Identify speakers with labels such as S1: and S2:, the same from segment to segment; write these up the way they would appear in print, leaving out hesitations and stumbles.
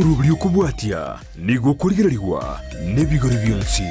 S1: Omoroberi okobwatia nigo okorigererigwa nebigori bionsi.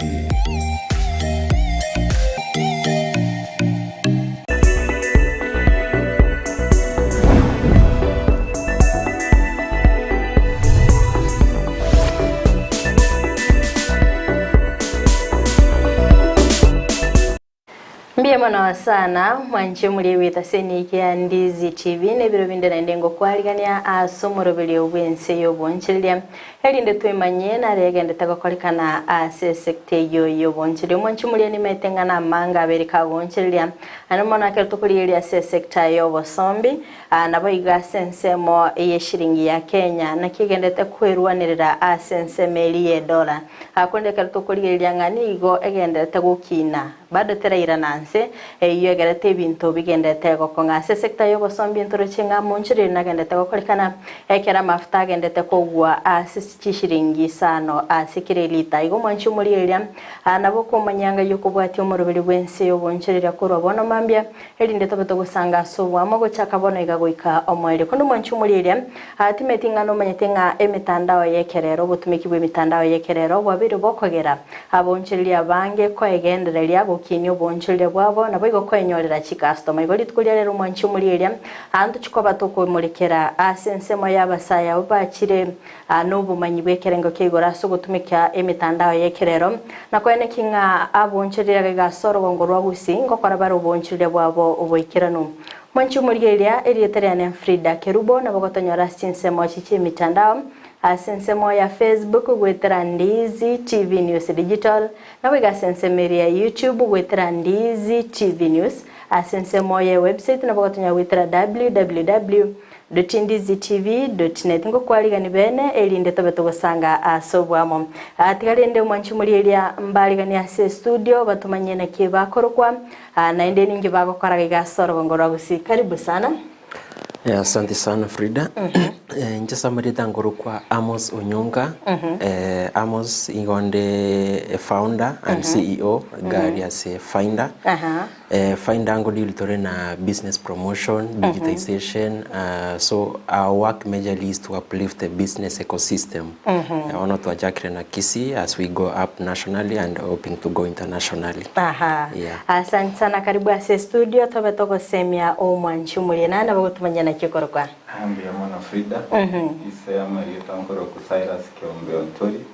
S2: Mbuya mono sana mwanche omoria bw'etaseni eke ya Ndizi TV na ebiro binde naende ngokwarigania ase omoroberio bw'ense y'obonchereria erinde twemanye nare egendete gokorekana ase esecta eyio y'obonchereria. Omwanche omoria nimaete ng'a namanga abere kagonchereria naende mono ekero tokorigereria ase esecta y'obosombi Naboigo ase ensemo y'eshiringi ya Kenya, naki egenderete kwerwanerera ase ensemo eria y'edola. Korende ekero tokorigereria ng'a nigo egenderete gokina, bado terairana nse, eyio egerete ebinto bigenderete gokong'a. Ase esecta y'obosombi ntoroche ng'a omonchoreri nagenderete gokorekana ekero amafuta agenderete kogwa ase chishiringi isano ase kera elita. Igo omwanchi omorigereria nabo okomanya ng'a ayio okobwatia omoroberi bw'ense y'obonchoreria korwa bono mambia, Erinde tobe togosanga ase oboamo gochaka bono iga goika omoerio. Korende omwanchi omorieria, timeti ng'a nomanyete ng'a emetandao y'ekerero, obotumeki bw'emitandao y'ekerero bwabeire bokogera abaonchoreria abange koegendereria gokinia oboonchoreria bwabo, naboigo koenyorera chikastoma. Igo rituko ria rero omwanchi omorieria, ntochi koba tokomorekera ase ensemo y'abasae abwo bachire Nobomanyi bw'ekerengo kia igoro ase ogotumeka emetandao y'ekerero, na koeneki ng'a aboonchoreria gaiga ase orogongo rwa Gusii ngokora bare oboonchoreria bwabo oboikeranu. Mwanche omorigereria, erieta riane Frida Kerubo, nabo gotonyora ase chinsemo echi chi'emitandao, ase ensemo ya Facebook goetera Ndizi TV News Digital, naboigo ase ensemo eria ya YouTube goetera Ndizi TV News, ase ensemo ye website nabo gotonyora goetera www. Dotindizitv.net Ngokwarigani bene, erinde tobe togosanga ase oboamo. Tiga rende omwanchi omoria eria mbariganie ase estudio batomanye naki bakorokwa, naende ninki bagokora iga ase orogongo rwa Gusii. Karibu sana.
S3: Eh, asante sana Frida. Eh, inche ase amarieta nkorokwa Amos Onyonka. Eh, Amos igo nde e founder and CEO gari ase Finder.
S2: Aha.
S3: Find ango deal tore na business promotion, digitization, so our work majorly is to uplift the business ecosystem. Bono twachakire na Kisii as we go up nationally and hoping to go internationally.
S2: Aha.
S3: Yeah.
S2: Asante sana karibu ase studio tobe togosemia omwanchi omoria naye nabo gotumanya naki okorokwa.
S4: Mbuya mono Frida. Ise amarieta nkorokwa Cyrus Kiombe Ontori.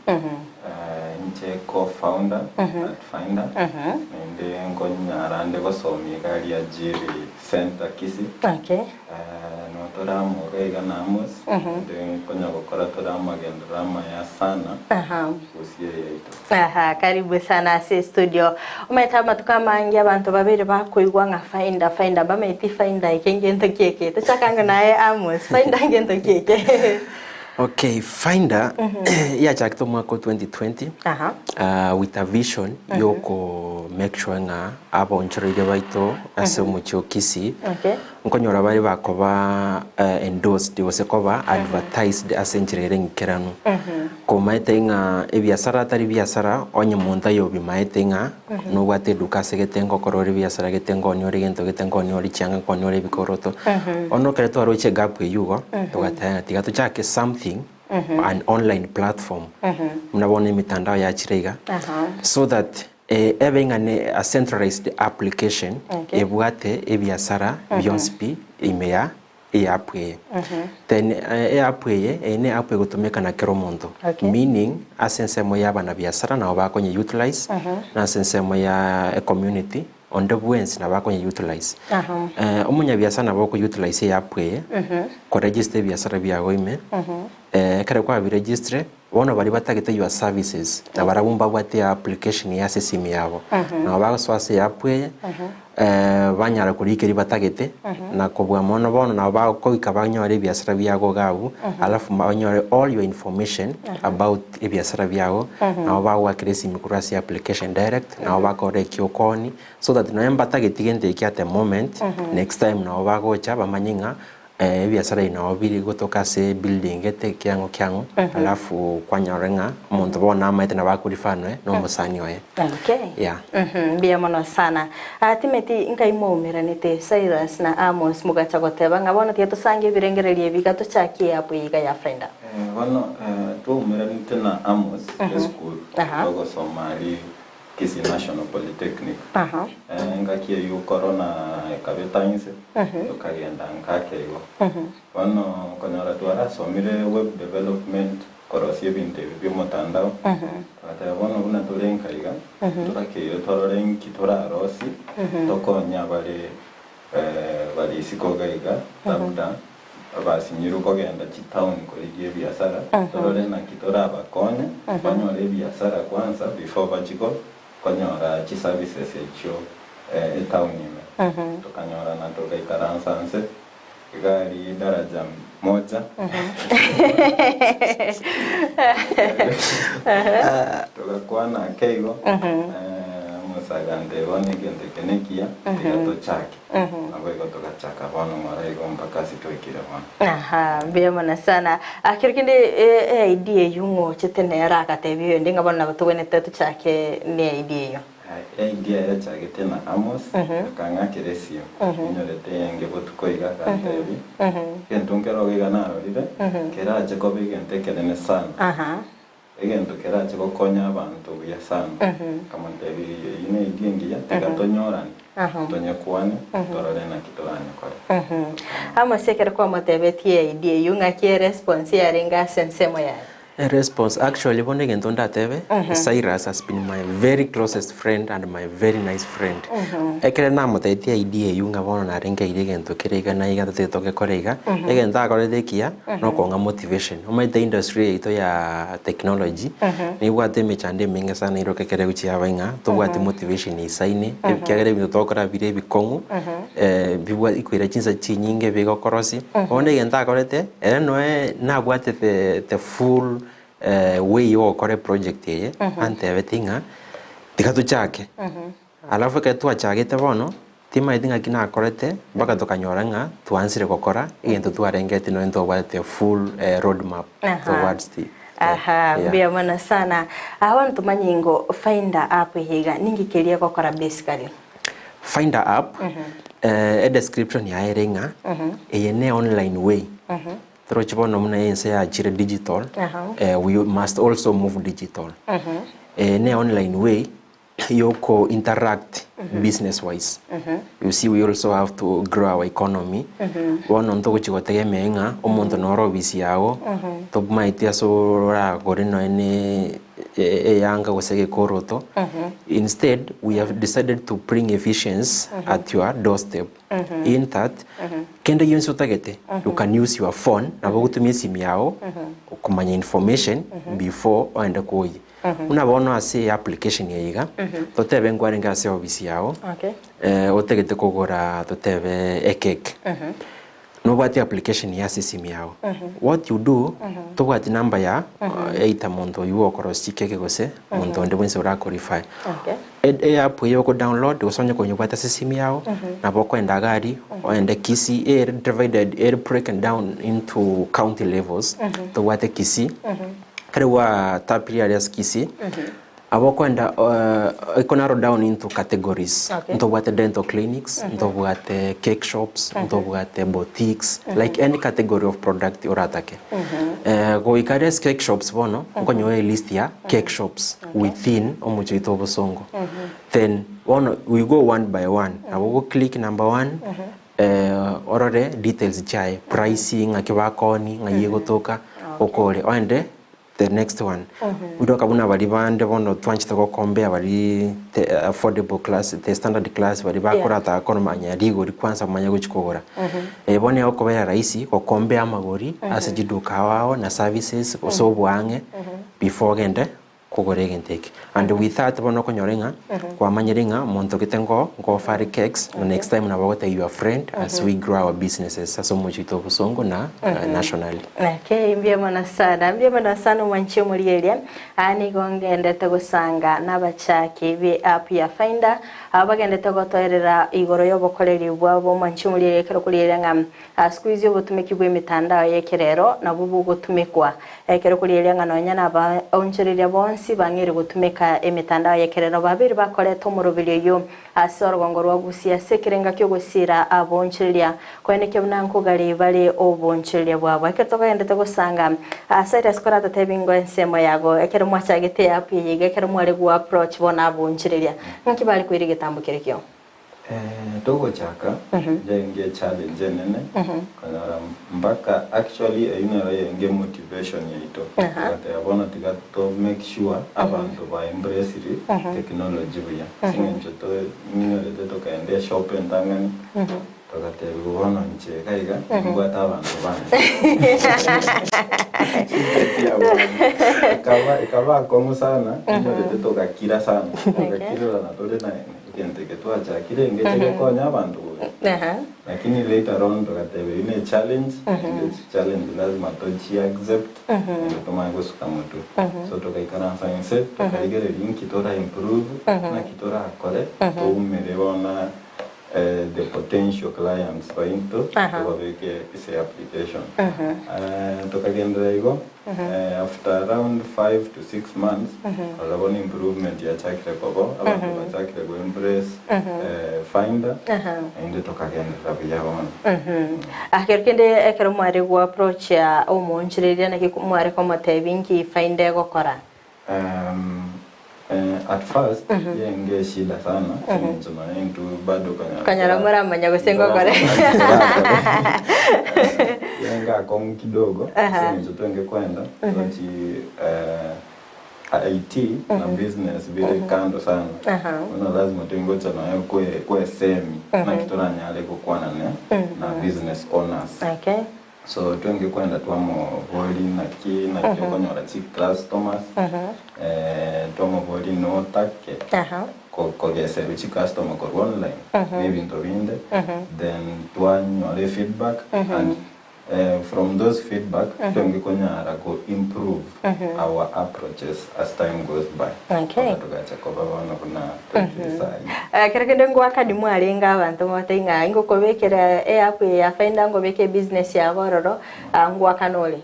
S4: Inche co-founder at Finder, naende nkonyara nde gosomia iga aria Jiri Centre Kisii.
S2: Okay.
S4: No tore amo iga iga na Amos, naende nkonya gokora tore amagenderero amaya sana
S2: Aha.
S4: gusii eye yaito.
S2: Aha, karibu sana ase estudio. Omanyete amatuko amange abanto babere bakoigwa ng'a Finder, Finder, mbamaeti Finder eke ngento ki eke. Tochaka naye Amos, Finder ngento ki eke?
S3: Okay, Finder yachakete omwaka o 2020
S2: Aha.
S3: with a vision yoko make sure ng'a abaonchoreria baito ase omochie o Kisii
S2: Okay.
S3: nkonyora bare bakoba endorsed gose koba advertised ase enchera ere eng'ikeranu. Komaete ng'a ebiasara tari biasara onye monto aye obimaete ng'a nobwate eduka ase gete ngokora ore ebiasara gete nkooni ore egento gete nkooni ore chianga nkooni ore ebikoroto. Bono ekero twaroche egap eywo igo, togateba ng'a tiga tochake something an online platform buna bono emitandao yachire iga, so that ebe ng'a ne a centralized application ebwate ebiasara bionsi pi ime ya eapp eye. Then eapp eye, eye ne app egotumeka na kera omonto.
S2: Okay.
S3: Meaning ase ensemo ya abanabiasara nabo bakonye utilize, na ase ensemo ya ecommunity onde bwensi nabo akonye utilize. Omonyabiasara nabo oko utilize eapp eye, koregister ebiasara biago ime, ekero kwabiregistire, bono baria batagete your services, nabarabwo mbabwate eapplication eye ase esimi yabo. Nabo bagosoa ase eapp eye, banyara korika eria batagete, na kobua mono bono nabo bagoika banyore ebiasara biago iga abwo, alafu banyore all your information about ebiasara biago, nabo bagoakera esimi korwa ase application direct, nabo bakora eki okoonia, so that nonye mbatageti gento eki at the moment, next time nabo bagocha bamanye ng'a Ebiasara ebi nabo biri gotoka ase ebuilding gete kiang'o kiang'o alafu kwanyora ng'a omonto bono namaete nabo akorifanwe na omosani oye.
S2: Okay.
S3: Yeah.
S2: Mhm, mbuya mono sana. Ah, timeti nkai mwaumeranete Cyrus na Amos mogacha goteba ng'a bono tiga tosange ebirengererio ebi iga tochakie app eye iga ya Finder.
S4: Bono. Twaumeranete na Amos esukuru,
S2: Aha.
S4: togosoma aria Kisii National Polytechnic.
S2: Aha.
S4: Engaki eyio corona ekaba etang'ise, tokagenda nka ake igo. Bono okonyora twarasomire web development, korosia ebinto ebi bia omotandao, togateba bono buna tore nka iga, torakeire torore nki torarosie, tokonye abare bare isiko iga iga, labda abasinyirwe kogenda chitown korigia ebiasara, torore naki torabakonye, banyore ebiasara kwanza before bachie konyora chiservices echio etown ime. Tokanyorana togaikaransa nse, egari daraja moja, togakwana ake igo, omosagante bono egento eke nekiya, tiga tochake. Naboigo togachaka bono ng'ora igo mpaka ase twaikire bono.
S2: Aha, mbuya mono sana. Ah, kero kende e idea eywo ng'ochete nere agatebia oyonde ng'a bono nabo togwenerete tochake ne idea eywo.
S4: Idea yachagete na Amos, akang'akera esimi, inyorete eyenge botuko iga agantebia, egento nkero iga narorire, kerache koba egento ekenene sana. Egento kerache gokonya abanto buya sana. Nkamotebia, Eyio ne idea engiya, tiga tonyorane, tonyekwane, torore naki toranyekore.
S2: Amos ekero kwamotebetie idea eyio, ng'aki eresponse yarenge ase ensemo yaye?
S3: Eresponse, actually bono egento ndatebe, Cyrus has been my very closest friend and my very nice friend. Ekero namotebetie idea eyio ng'a bono narenge eira egento kere iga na iga totagete togekore iga, egento akorete ekiya, nokong'a motivation. Omanyete industry yaito ya technology, nebwate emechando emenge sana iroke ekero egochia yaba ng'a tobwati motivation eisaine, ekiagera ebinto togokora bire ebikong'u, bibwa ikoira chinsa chinyinge bigokorosia. Bono egento akorete, ere noe nabwate the the full way yogokora eproject eye, antebetie ng'a tiga tochake. Alafu ekero twachagete bono, timaeti ng'aki nakorete mpaka tokanyora ng'a twansire gokora egento twarengeti nonye ntobwate full road map towards the
S2: Aha,
S3: yeah.
S2: mbuya mono sana. Aha bono tomanye ingo Finder app eye iga ninki keria egokora basically?
S3: Finder app, edescription yaye ere ng'a eye ne online way toroche bono buna ense yachire digital, we must also move digital. Eye ne online way yoko interact business wise. You see we also have to grow our economy. Bono ntogochi gotegemea ng'a omonto noro ofisi yago, tomaeti ase oragore nonya ne eyanga gose egekoroto. Instead, we have decided to bring efficiency at your doorstep. In that, kende gionsi otagete, you can use your phone, nabo ogotumia esimi yago komanya information before oende koyia. Buna bono ase application eye iga, totebe nkwarenge ase ofisi yago,
S2: Okay.
S3: otagete kogora totebe ecake, nobwate application ya ase esimi yago. What you do, tobwati number ya either monto oywo okorosia chikeke gose monto onde bwensi ora qualify.
S2: Okay.
S3: Eapp eye okodownload gose onye konyebwate ase esimi yago, nabo okoenda iga aria, oende Kisii, ere divided ere broken down into county levels, tobwate Kisii, ekero gwatapire aria ase Kisii, abo okoenda eko narrow down into categories,
S2: Okay.
S3: ntobwate dental clinics, ntobwate cake shops, ntobwate boutiques, like any category of product oratake. Goika aria ase cake shops bono, okonyora elist ya cake shops within omochie oito o Bosongo. Then bono we go one by one, nabo ogo click number one, orore details chiaye, pricing, ng'aki bakoonia, ng'ai egotoka, okore oende the next one. Oiroka buna baria bande bono twanchete gokombea baria the affordable class, the standard class baria bakorataka koromanya rigori kwanza bamanye gochia kogora. Bono egokobera rahisi gokombea amagori ase chiduka ao ao na services gose oboang'e before ogende kogora egento eke. And with that bono okonyora ng'a kwamanyire ng'a omonto gete nko nkoofare cakes na next time nabo ogotebia your friend as we grow our businesses ase omochie oito o Bosongo na nationally.
S2: Okay, mbuya mono sana, mbuya mono sana omwanchi omorieria. Aa nigo ngendete gosanga nabachaki be app ya Finder, aba bagendete gotoerera igoro y'obokoreri bwabo omwanchi omorieria ekero korieria ng'a siku hizi obotumeki bw'emitandao y'ekerero nabwo bogotumekwa ekero korieria ng'a nonya nabaonchoreria bonsi. bonsi bang'eire gotumeka emetandao y'ekerero babere bakoreta omoroberi oyio ase orogongo rwa Gusii ase ekerenga ki'ogosiira aboonchoreria koenekia buna nkogari bare oboonchoreria bwabo. Ekero tokagendete gosanga Cyrus koratotebi ngo ensemo yago ekero mwachagete eapp eye iga ekero mware go approach bono aboonchoreria ng'aki bare koira egetambo keria kio?
S4: Togochaka yarenge echallenge enene konyora mpaka actually eyio nero yarenge motivation yaito togateba bono tiga to make sure abanto ba embraciri technology buya ase eng'encho tong'inyorete tokaenda eshop entang'ani togatebiwa bono inche iga iga nimbwate abanto bane Chingaki abwo ekaba ekaba akong'u sana inyorete togakira sana togakirerana tore na Egento eke twachakire ngeche gekonye abanto bobe. Lakini later on togateba eyio ne challenge, naende challenge lazima tochi accept naende tomanye gosuka motwe. So togaikaransa inse tokarigereria inki tora improve, naki torakore toumere bono the potential clients baito tobabeke ase application. Tokagenderera igo. After around 5 to 6 months, korora bono improvement yachakire koba, abanto bachakire go embrace Finder, naende tokagenderera buya bono.
S2: Ekero kende ekero mware go approach omoonchoreria naki mware komotebia inki Finder egokora?
S4: At first yenge eshida sana eng'encho nonya intwe bado konyora
S2: Konyora moramanya gose ngokore.
S4: Yenge akong'u kidogo ase eng'encho twenge kwenda tochi IT na business bire kando sana bono lazima twingocha nonya kwesemi naki toranyare gokwana na business owners.
S2: Okay.
S4: So twenge kwenda twamobori naki naki okonyora chi customers twamobori notake kogeserwa chi customer korwa online na ebinto binde then twanyora efeedback and from those feedback twenge konyara ko improve our approaches as time goes by
S2: Okay.
S4: mpaka togacha koba bono buna toikire saii.
S2: Ekero kende ngoakani mwarenge abanto mobatebie ng'a ingokobekera eapp eye ya Finder ngobeke ebusiness yago ororo, ngoakana ore.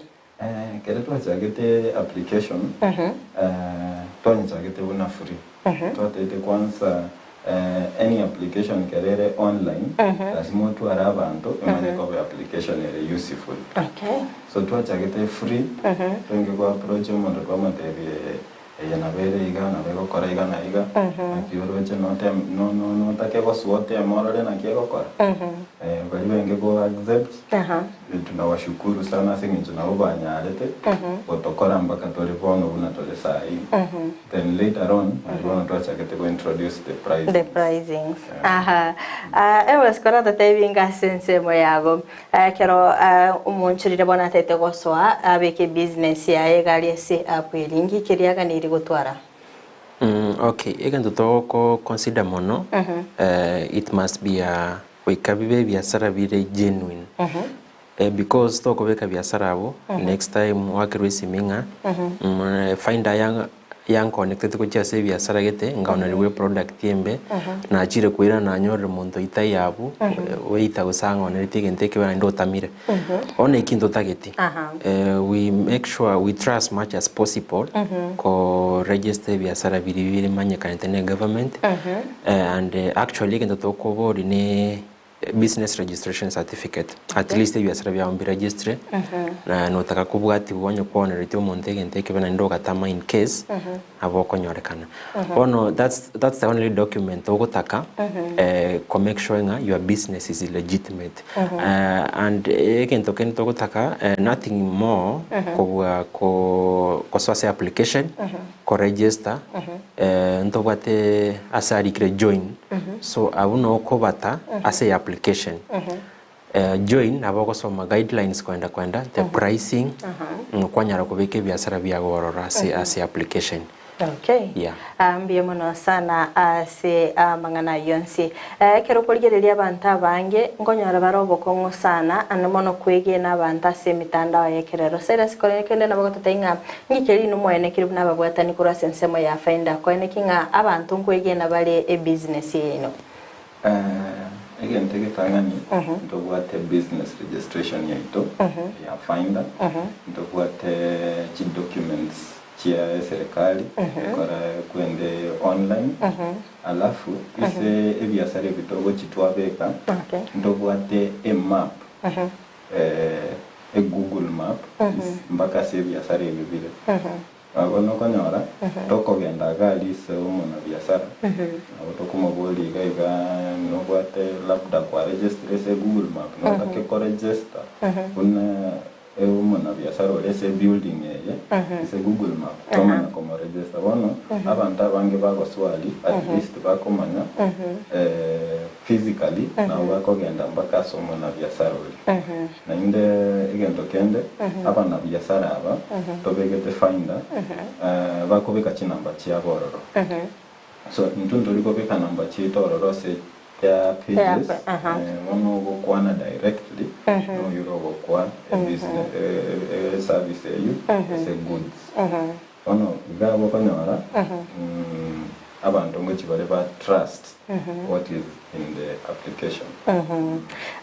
S4: Ekero twachagete application, twanyechagete buna free. Twatebete kwanza any application ekero ere online, lazima otware abanto emanye koba application ere useful.
S2: Okay.
S4: So twachagete free, twenge go approach omonto twamotebia Eye nabo ere iga, nabo egokora iga na iga, naki oroche notake gosoa oteme orore naki egokora. Baria benge go accept, tunawashukuru sana ase eng'encho nabo banyarete gotokora mpaka tore bono buna tore saii. Then later on, nario bono twachagete go introduce the pricings.
S2: The pricings. Aha. Amos koratotebie inga ase ensemo yago, Ekero omoonchorire bono atagete gosoa abeke ebusiness yaye egari ase app eria, inki keria aganeirie gotwara?
S3: Okay, egento togoko consider mono, it must be a goika bibe ebiasara bire genuine. Because tokobeka biasara abwo, next time oakerwe esimi ng'a find aya yanconnectete gochia ase ebiasara gete, nkaonerigwa eproduct embe, nachire koirana nanyorire monto oitai abwo, oeita gose ang'oneretie egento ekebe naende otamire. Bono eki ntotageti, we make sure we try as much as possible ko register ebiasara biria bimanyekanete na egovernment, and actually egento tokoboria ne Business registration certificate, at least ebiasara biao mbiregistre, na notaka kobwatigwa onye kwaoneretie omonto egento ekebe naende ogatama in case, nabo okonyorekana. Bono that's that's the only document ogotaka ko make sure ng'a your business is legitimate. And egento kende togotaka nothing more kobua ko gosoa ase application, ko register, ntobwate ase arikire join, so abwo noo okobata ase e application. Join nabo ogosoma guidelines koenda koenda, the pricing, kwanyara kobeka ebiasara biago ororo ase ase application.
S2: Okay.
S3: Yeah.
S2: Ah, mbuya mono sana ase amang'ana ayio onsi. Ekero okorigereria abanto abange, nkonyora bare obokong'u sana, ande mono kwegena abanto ase emitandao y'ekerero. Silas korende kende nabo ogototebia ng'a Inki keria inwe mwaenekire buna ababwatani korwa ase ensemo ya Finder koeneki ng'a abanto nkwegena bare ebusiness yaino?
S4: Egento egetang'ani, ntobwate business registration yaito ya Finder, ntobwate chidocuments. Chia eserekari ekora kwende online alafu ase ebiasara ebi togochi twabeka ntobwate emap e google map mpaka ase ebiasara ebi bire. Bono okonyora tokogenda iga aria ase omonabiasara nabo tokomoboria iga iga nobwate labda kwaregistire ase google map notake koregister buna Omonabiasara oria ase ebuilding eye, ase Google map, twamanya komoregister. Bono abanto abange bagoswali at least bakomanya physically nabo bakogenda mpaka ase omonabiasara oria. Naende egento kende, abanabiasara aba tobegete finder, bakobeka chinamba chiabo ororo. So intwe ntori kobeka namba chiaito ororo ase their pages, bono ogokwana directly noyo ore ogokwa ebusiness eservice eywo gose goods. Bono iga abwo okonyora abanto ngochia bare ba trust what is in the application.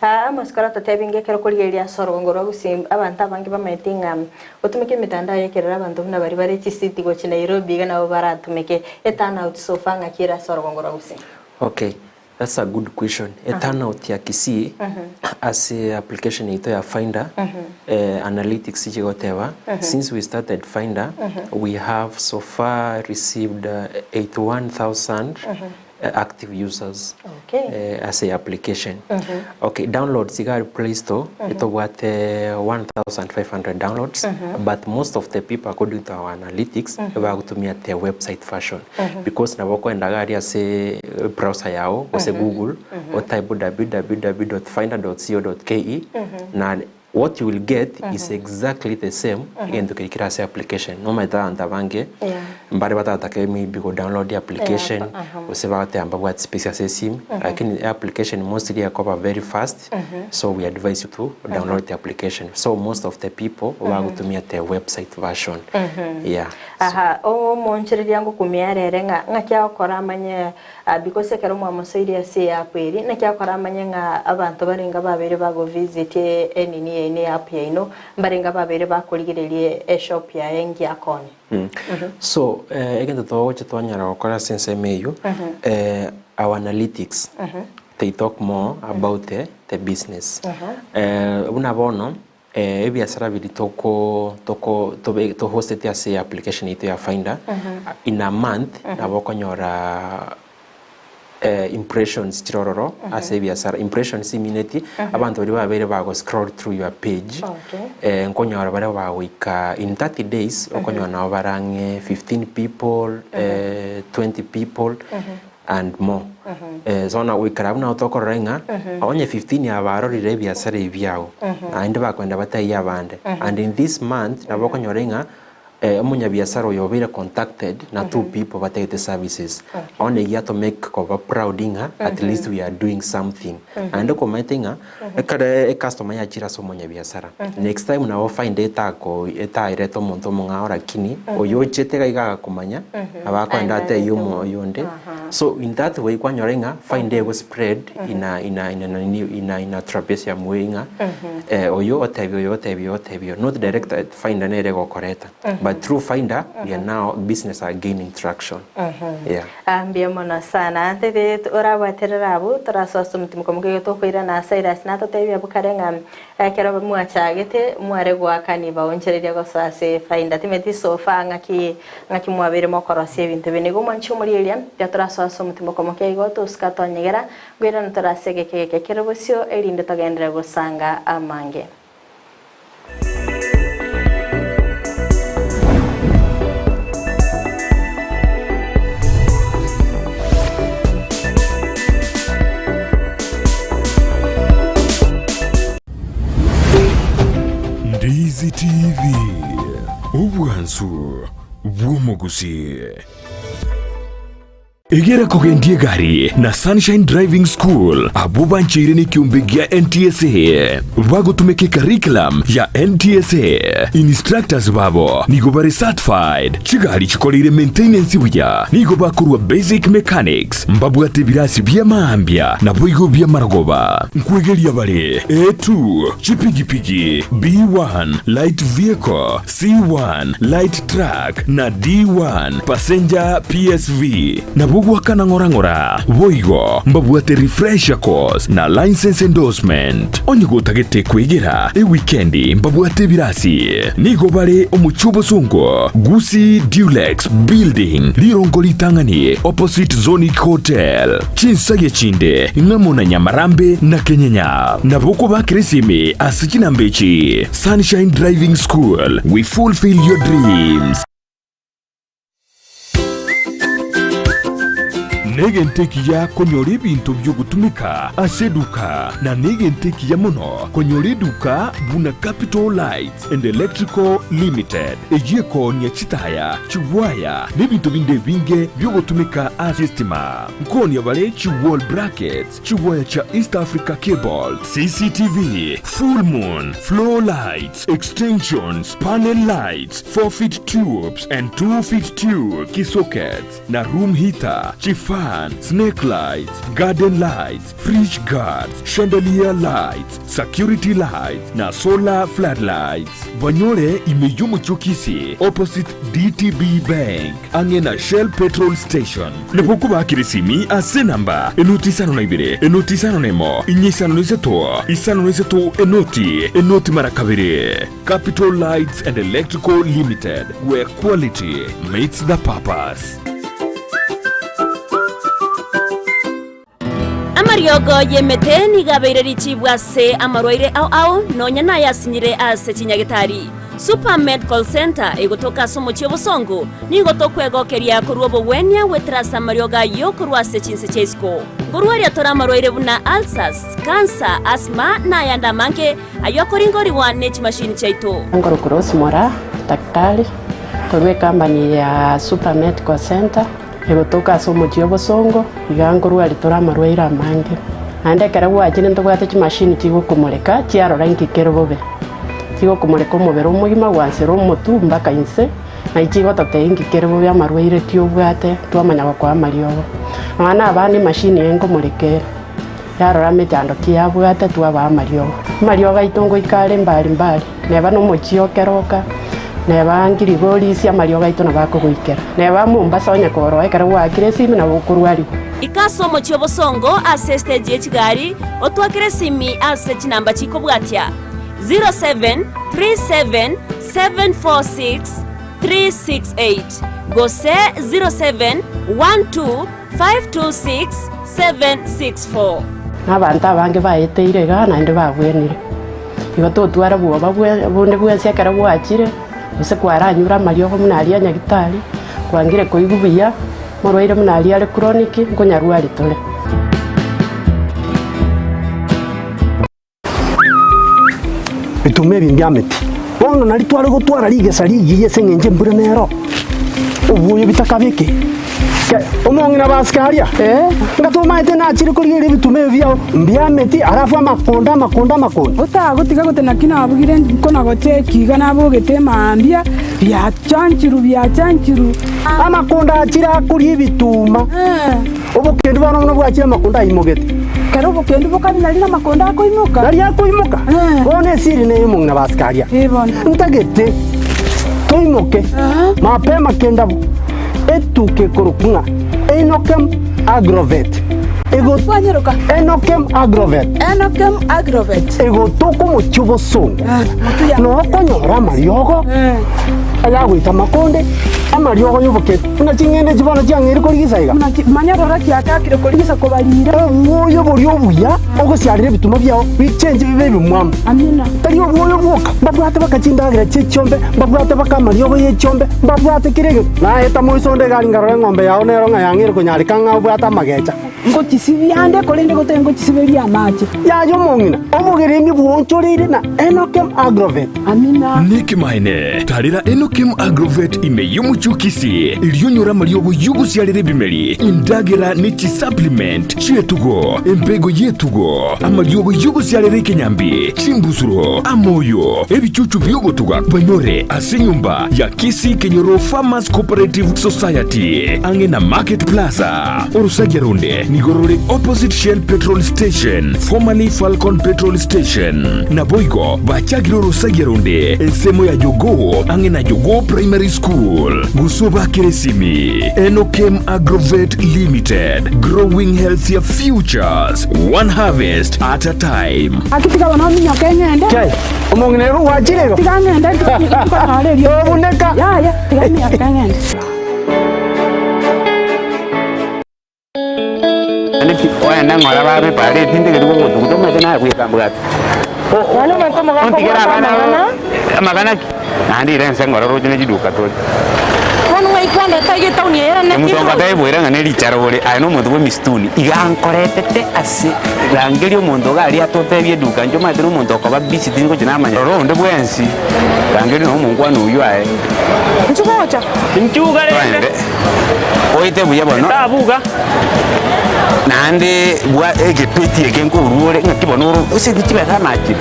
S2: Amos kora totebi ng'a ekero okorigereria ase orogongo rwa Gusii abanto abange bamaete ng'a otumeke emitandao y'ekerero abanto buna baria bare chisiti gochia Nairobi iga nabo baratumeke. Eturnout so far ng'aki ere ase orogongo rwa Gusii?
S3: Okay, that's a good question. Eturnout ya Kisii ase application yaito ya Finder, analytics chigoteba, since we started Finder, we have so far received 81,000 active users
S2: Okay.
S3: ase application. Okay, downloads iga aria Play Store, etobwate 1500 downloads, but most of the people according to our analytics, bagotumia the website version. Because nabo okoenda iga aria ase browser yago gose Google, otype www.finder.co.ke na what you will get is exactly the same egento keria kere ase application. Nomanyete abanto abange mbare batatake maybe go download application gose bagoteba mbabwati space ase esimi lakini application mostly ekoba very fast so we advise you to download the application. So most of the people bagotumia the website version yeah.
S2: Aha, omoonchoreria ngokumia arere ng'a ng'aki agokora amanye because ekero mwamosoirie ase eapp eria, naki agokora amanye ng'a abanto barenge babeire bago visit enini yaino eapp yaino, mbarenge babeire bakorigereria eshop yaye engiya akone.
S3: So, egento togocha twanyara gokora ase ensemo eywo, our analytics, they talk more about the business. Buna bono, Ebiasara biria toko toko tobe tohosteti ase application yaito ya Finder, in a month nabo okonyora impressions chire ororo ase ebiasara. Impressions imineti abanto baria babeire bago scroll through your page,
S2: Okay.
S3: nkonyora bare bagoika in 30 days okonyora nabo bare ang'e 15 people, 20 people. And more. So na goikera abwo nabo tokorora ng'a onye 15 aba barorire ebiasara ebi biago, naende bakoenda batebie abande. And in this month nabo okonyora ng'a omonyabiasara oyo obeire contacted na two people batagete services. Bono eyio ato make koba proud ng'a at least we are doing something. Naende okomanyete ng'a ekero ecustomer yachire ase omonyabiasara, next time nabo find etako etairete omonto omong'ao lakini oyo ochete iga iga agakomanya, nabo akoenda atebie omo oyonde. So in that way kwanyora ng'a find ego spread in a in a in a nini in a in a trapezium way ng'a oyo otebia oyo otebia oyo otebia oyo. Not direct finder nere egokoreta, but through finder we are now business are gaining traction. Yeah.
S2: Ah, mbuya mono sana. Ntebe orabwaterere abwo, torasoa ase omotimoko moke igo tokoirana ase Cyrus natotebie abwo kare ng'a ekero mwachagete mware goakani baonchereria gosoa ase Finder. Timeti so far ng'aki ng'aki mwabeire mokorosia ebinto ebi. Nigo omwanchi omorieria, tiga torasoa ase omotimoko moke igo tosuka twanyegera, ngoirana tore ase egeka egeke kere bosio erinde togenderere gosanga amange.
S1: Ndizi TV, obwansu bw'omogusii. Egera kogendia egari na Sunshine Driving School abwo bancheire nekiombe gia NTSA bagotumeka ecurriculum ya NTSA. Instructors babo nigo bare certified, chigari chikoreire maintenance buya, nigo bakorwa basic mechanics, mbabwate ebirasi bi'amaambia naboigo bi'amarogoba. Nkwegeria bare A2, chipigipigi, B1, light vehicle, C1, light truck, na D1, passenger PSV. Nabo goakana ng'ora ng'ora. Boigo mbabwate refresher course na licence endorsement. Onye gotagete kwegera ewikendi mbabwate ebirasi. Nigo bare omochie obosongo, Gusii Dulux Building, rirongo ritang'ani opposite Zonic Hotel. Chinsagia chinde ng'amo na Nyamarambe na Kenyenya. Nabo okobakera esimi ase chinamba echi, Sunshine Driving School, we fulfill your dreams. Negento ekiya konyora ebinto biogotumeka ase eduka, na negento ekiya mono konyora eduka buna Capital Lights and Electrical Limited, eyio ekoonia chitaya, chigwaya, na ebinto binde ebinge biogotumeka ase estima. Nkoonia bare chi wall brackets, chigwaya chia East Africa Cable, CCTV, full moon, floor lights, extensions, panel lights, 4 feet tubes and 2 feet tubes, key sockets, na room heater, chifan, snake lights, garden lights, fridge guards, chandelier lights, security lights, na solar floodlights. Banyore ime y'omochie o Kisii, opposite DTB Bank, ang'e na Shell petrol station. Nabo okobakera esimi ase enamba enoti 52, enoti 51, inye 53, 53 enoti, enoti mara kabere. Capital Lights and Electrical Limited, where quality meets the purpose.
S5: Amariogo y'emete nigo abeire richibu ase amarwaire ao ao, nonya nayasinyire ase chinyagetari. Super Medical Centre egotoka ase omochie obosongo, nigo tokwegokeria korwa obogwenia goetera ase amariogo ayio korwa ase chinse chia isiko. Nkorwaria tore amarwaire buna ulcers, cancer, asthma na ayande amange ayio akoringorigwa ne chimashini chiaito.
S6: Nkorokwa Rose Moraa, daktari, korwa ecompany ya Super Medical Centre. Egotoka ase omochie obosongo, iga nkorwaria tore amarwaire amange. Naende ekero gwachire ntobwate chimashini chigokomoreka chiarora inki kere bobe. Chigokomoreka omobere omogima gwansera omotwe mpaka inse, naye chigototebia inki kere bobe amarwaire ki obwate twamanya gokoa amariogo. Nonya na abana emashini eye nkomoreka ere, yarora emechando ki yabwate twabaa amariogo. Amariogo aito ngoika are mbari mbari. Neba nomochie o keroka, neba ngirigorisia amariogo aito nabo akogoikera. Neba Mombasa onye koroa ekero gwaakire esimi nabo okorwarigwa.
S5: Ika ase omochie obosongo ase estage ye chigari, otwakere esimi ase chinamba chikobwatia, 0737746368 gose 0712526764.
S6: Na abanto abange baeteire igaa naende babwenire. Igo totware bwoba bonde bwensi ekero gwachire, gose kwaranyure amariogo buna aria a nyagitari, kwangire koigwa buya, morwaire buna aria are chronic, nkonyarwari tore.
S7: Bituma ebi mbiameti. Bono nario tware gotwara rigesa rigiya ase eng'encho embura nero, obwoyo bitakabeke. Omong'ina basike aria, ng'a tomaete nachire korigereria ebituma ebi biao mbiameti, alafu amakonda amakonda amakonda.
S8: Otagotiga gote naki nabugire nkona gocheki iga nabogete mambia, biachanchiru biachanchiru.
S7: Amakonda achire akoria ebituma. Obokendu bono buna bwachire amakonda aimogete.
S8: Kera obokendu bokare nari namakonda akoimoka.
S7: Nari akoimoka. Bono esiri neye omong'ina basike aria. Ntagete toimoke mapema kendabu etuka ekorokwa ng'a Enokem Agrovet. Enokem Agrovet.
S8: Enokem Agrovet.
S7: Egotoka omochie obosongo. Nokonyora amariogo ayagoita amakonde, amariogo y'obokendu. Buna ching'ende echi bono chiang'eire korigisa iga.
S8: Manya rora chiachakire korigisa kobarira.
S7: Obwoyo boria obuya ogosiarera ebituma biao bichenche bibe ebimwamu.
S8: Amina.
S7: Tari obwoyo bwoka, mbabwate baka chindagera chi'echiombe, mbabwate baka amariogo y'echiombe, mbabwate kera egento. Naeta moiso onde egari nkarora eng'ombe yao nero ng'a yang'eire konyareka ng'a obwate amagecha.
S8: Ngochisibia ande, korende gotari ngochisiberia amache.
S7: Yaya omong'ina, obogeremi bwoonchoreire na Enokem Agrovet.
S8: Amina.
S1: Nekemanene, tarera Enokem Agrovet ime y'omochie o Kisii, erio onyore amariogo y'ogosiarera ebimeri, endagera ne chisupplement chi'etugo, embego y'etugo, amariogo y'ogosiarera ekenyambi, chimbusuro, amoyo, ebichuchu bi'ogotuga banyore ase enyomba ya Kisii Kenyoro Farmers Cooperative Society, ang'e na Market Plaza. Orosagia ronde nigo rore opposite Shell Petrol Station, formerly Falcon Petrol Station. Naboigo bachakire orosagia ronde ensemo ya Jogoo ang'e na Jogoo Primary School. Gose obakere esimi Enokem Agrovet Limited, growing healthier futures, one harvest at a time.
S8: Gaki tiga bono ominyoke ng'ende.
S7: Kei, omong'ina ere gwachire igo?
S8: Tiga ng'ende nkonyore eriogi.
S7: Tobuneka.
S8: Yaya, tiga minyoke ng'ende.
S9: Oende ng'ora babe epaara etindegetie gogotuguta omanyete naye bweka mbwate. Ontigere abana aba amagana ki? Naende ira ense ng'ora roche ne chiduka tore. Omonto taeboire ng'a ne richara ore, aye nomonto bwa emisituni. Iga ankoretete ase rangeria omonto iga aria atotebie eduka inche omanyete nomonto okoba busy tingochia namanya. Rora onde bwensi, rangeria nonya omonkwana oyio aye. Toende. Oete buya bono, naende bwa egepeti eke nkorua ore ng'aki bono oro ase chibesa amachire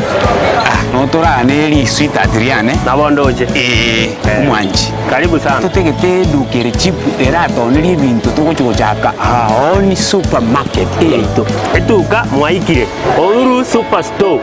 S9: ah notorane risweetheart riane
S10: Nabo ndoche.
S9: eeh omwanchi.
S10: Karibu sana.
S9: Totegete eduka ere cheap eratonerie ebinto togochi gochaka our own supermarket eyaito.
S10: Eduka mwaikire. Uhuru super store.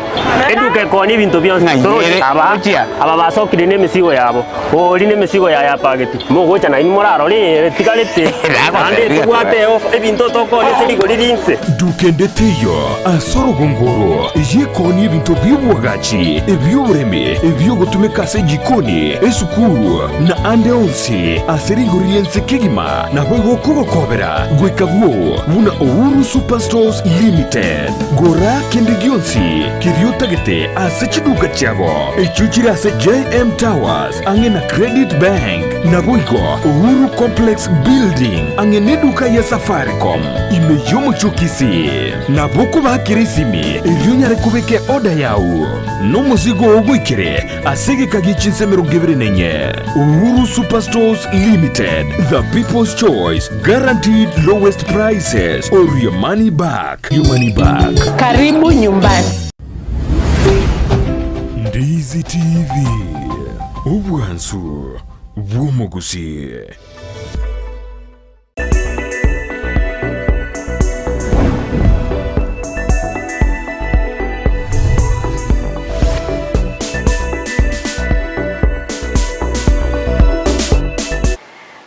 S10: Eduka ekoonia ebinto bionsi.
S9: Ng'ai
S10: Toroche
S9: ere?
S10: aba
S9: Gochia.
S10: aba basokire nemesigo yabo. Ori nemesigo yaye apageti. Mogocha nainwe morarore ere tigarete. Naende tobwate ofa ebinto tokoonia ase rigori rinse.
S1: Duka ende teiyo ase orogongo oro eyekoonia ebinto bi'oboagachi, ebi'oboremi, ebi'ogotumeka ase ejikoni, esukuru, na ande onsi ase rigori ri'ense kegima naboigo okogokobera goika bwoo buna Uhuru Superstores Limited. Gora kende gionsi keria otagete ase chiduka chiabo, echio chire ase JM Towers ang'e na Credit Bank, naboigo Uhuru Complex Building ang'e neduka ya Safaricom ime y'omochie o Kisii. Nabo okobaakera esimi erio onyare kobeka eorder yao nomozigo oo goikere ase egeka gie chinsa emerongo ebere na enye. Uhuru Superstores Limited, the people's choice, guaranteed lowest prices or your money back. Your money back.
S6: Karibu nyumbani.
S1: Ndizi TV, obwansu bw'omogusi.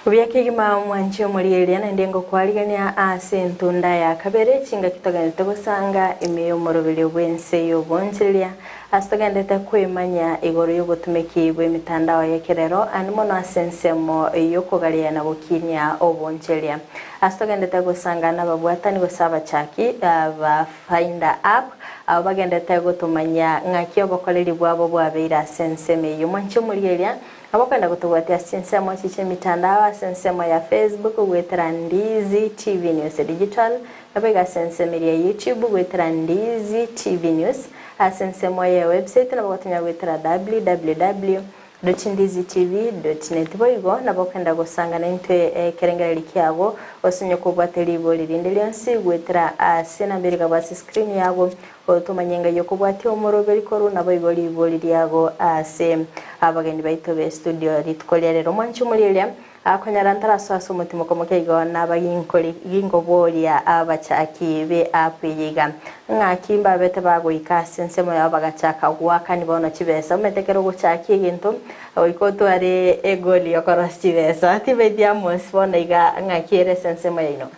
S2: Buya kegima mwanche omorieria naende ngokwarigania ase entunda ya kabere chingaki togendete gosanga ime y'omoroberio bw'ense y'obonchereria ase togendete kwemanya igoro y'obotumeki bw'emitandao y'ekerero ande mono ase ensemo y'okogaria na gokinia obonchereria ase togendete gosanga nababwatani gose abachaki ba Finder App abo bagendete gotomanya ng'aki obokoreri bwabo bwabeire ase ensemo eyio mwanche omorieria Nabo okogenda gotobwatia ase chinsemo echi chi'emitandao ase ensemo ya Facebook goetera Ndizi TV News Digital, naboigo ase ensemo eria ya YouTube goetera Ndizi TV News, ase ensemo ye website nabo ogotonya goetera www dot ndizi tv dot net. Boigo nabo okogenda gosanga naintwe ekerengererio kiago gose onye kobwate ribori rinde rionsi goetera ase enamba ere igabwo ase screen yago Otomanye ng'ai okobwatia omoroberi korwa naboigo ribori riago ase abageni baito be studio rituko ria rero. Omwanchi omorieria akonyara ntarasoa ase omotimoka omoke igo nabaginkori ginkoboria abachaki be app eye iga ng'aki mbabete bagoika ase ensemo yabo bagachaka goakani bono chibesa omanyete ekero ogochakia egento goika otware egoli yokorosia chibesa tibaiti Amos bono iga ng'aki ere ase ensemo yaino.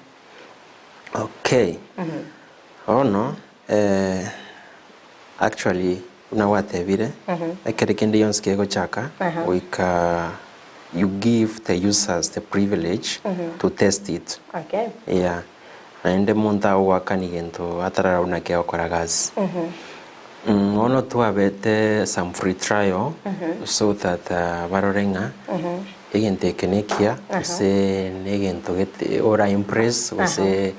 S3: Okay. Bono actually buna gwatebire, ekero kende gionsi kegochaka goika you give the users the privilege to test it.
S2: Okay.
S3: Yeah. Naende monto agogoakania gento atarara buna kegokora gasi. Bono twabete some free trial so that barore ng'a egento eke nekiya gose negento gete ora impress gose.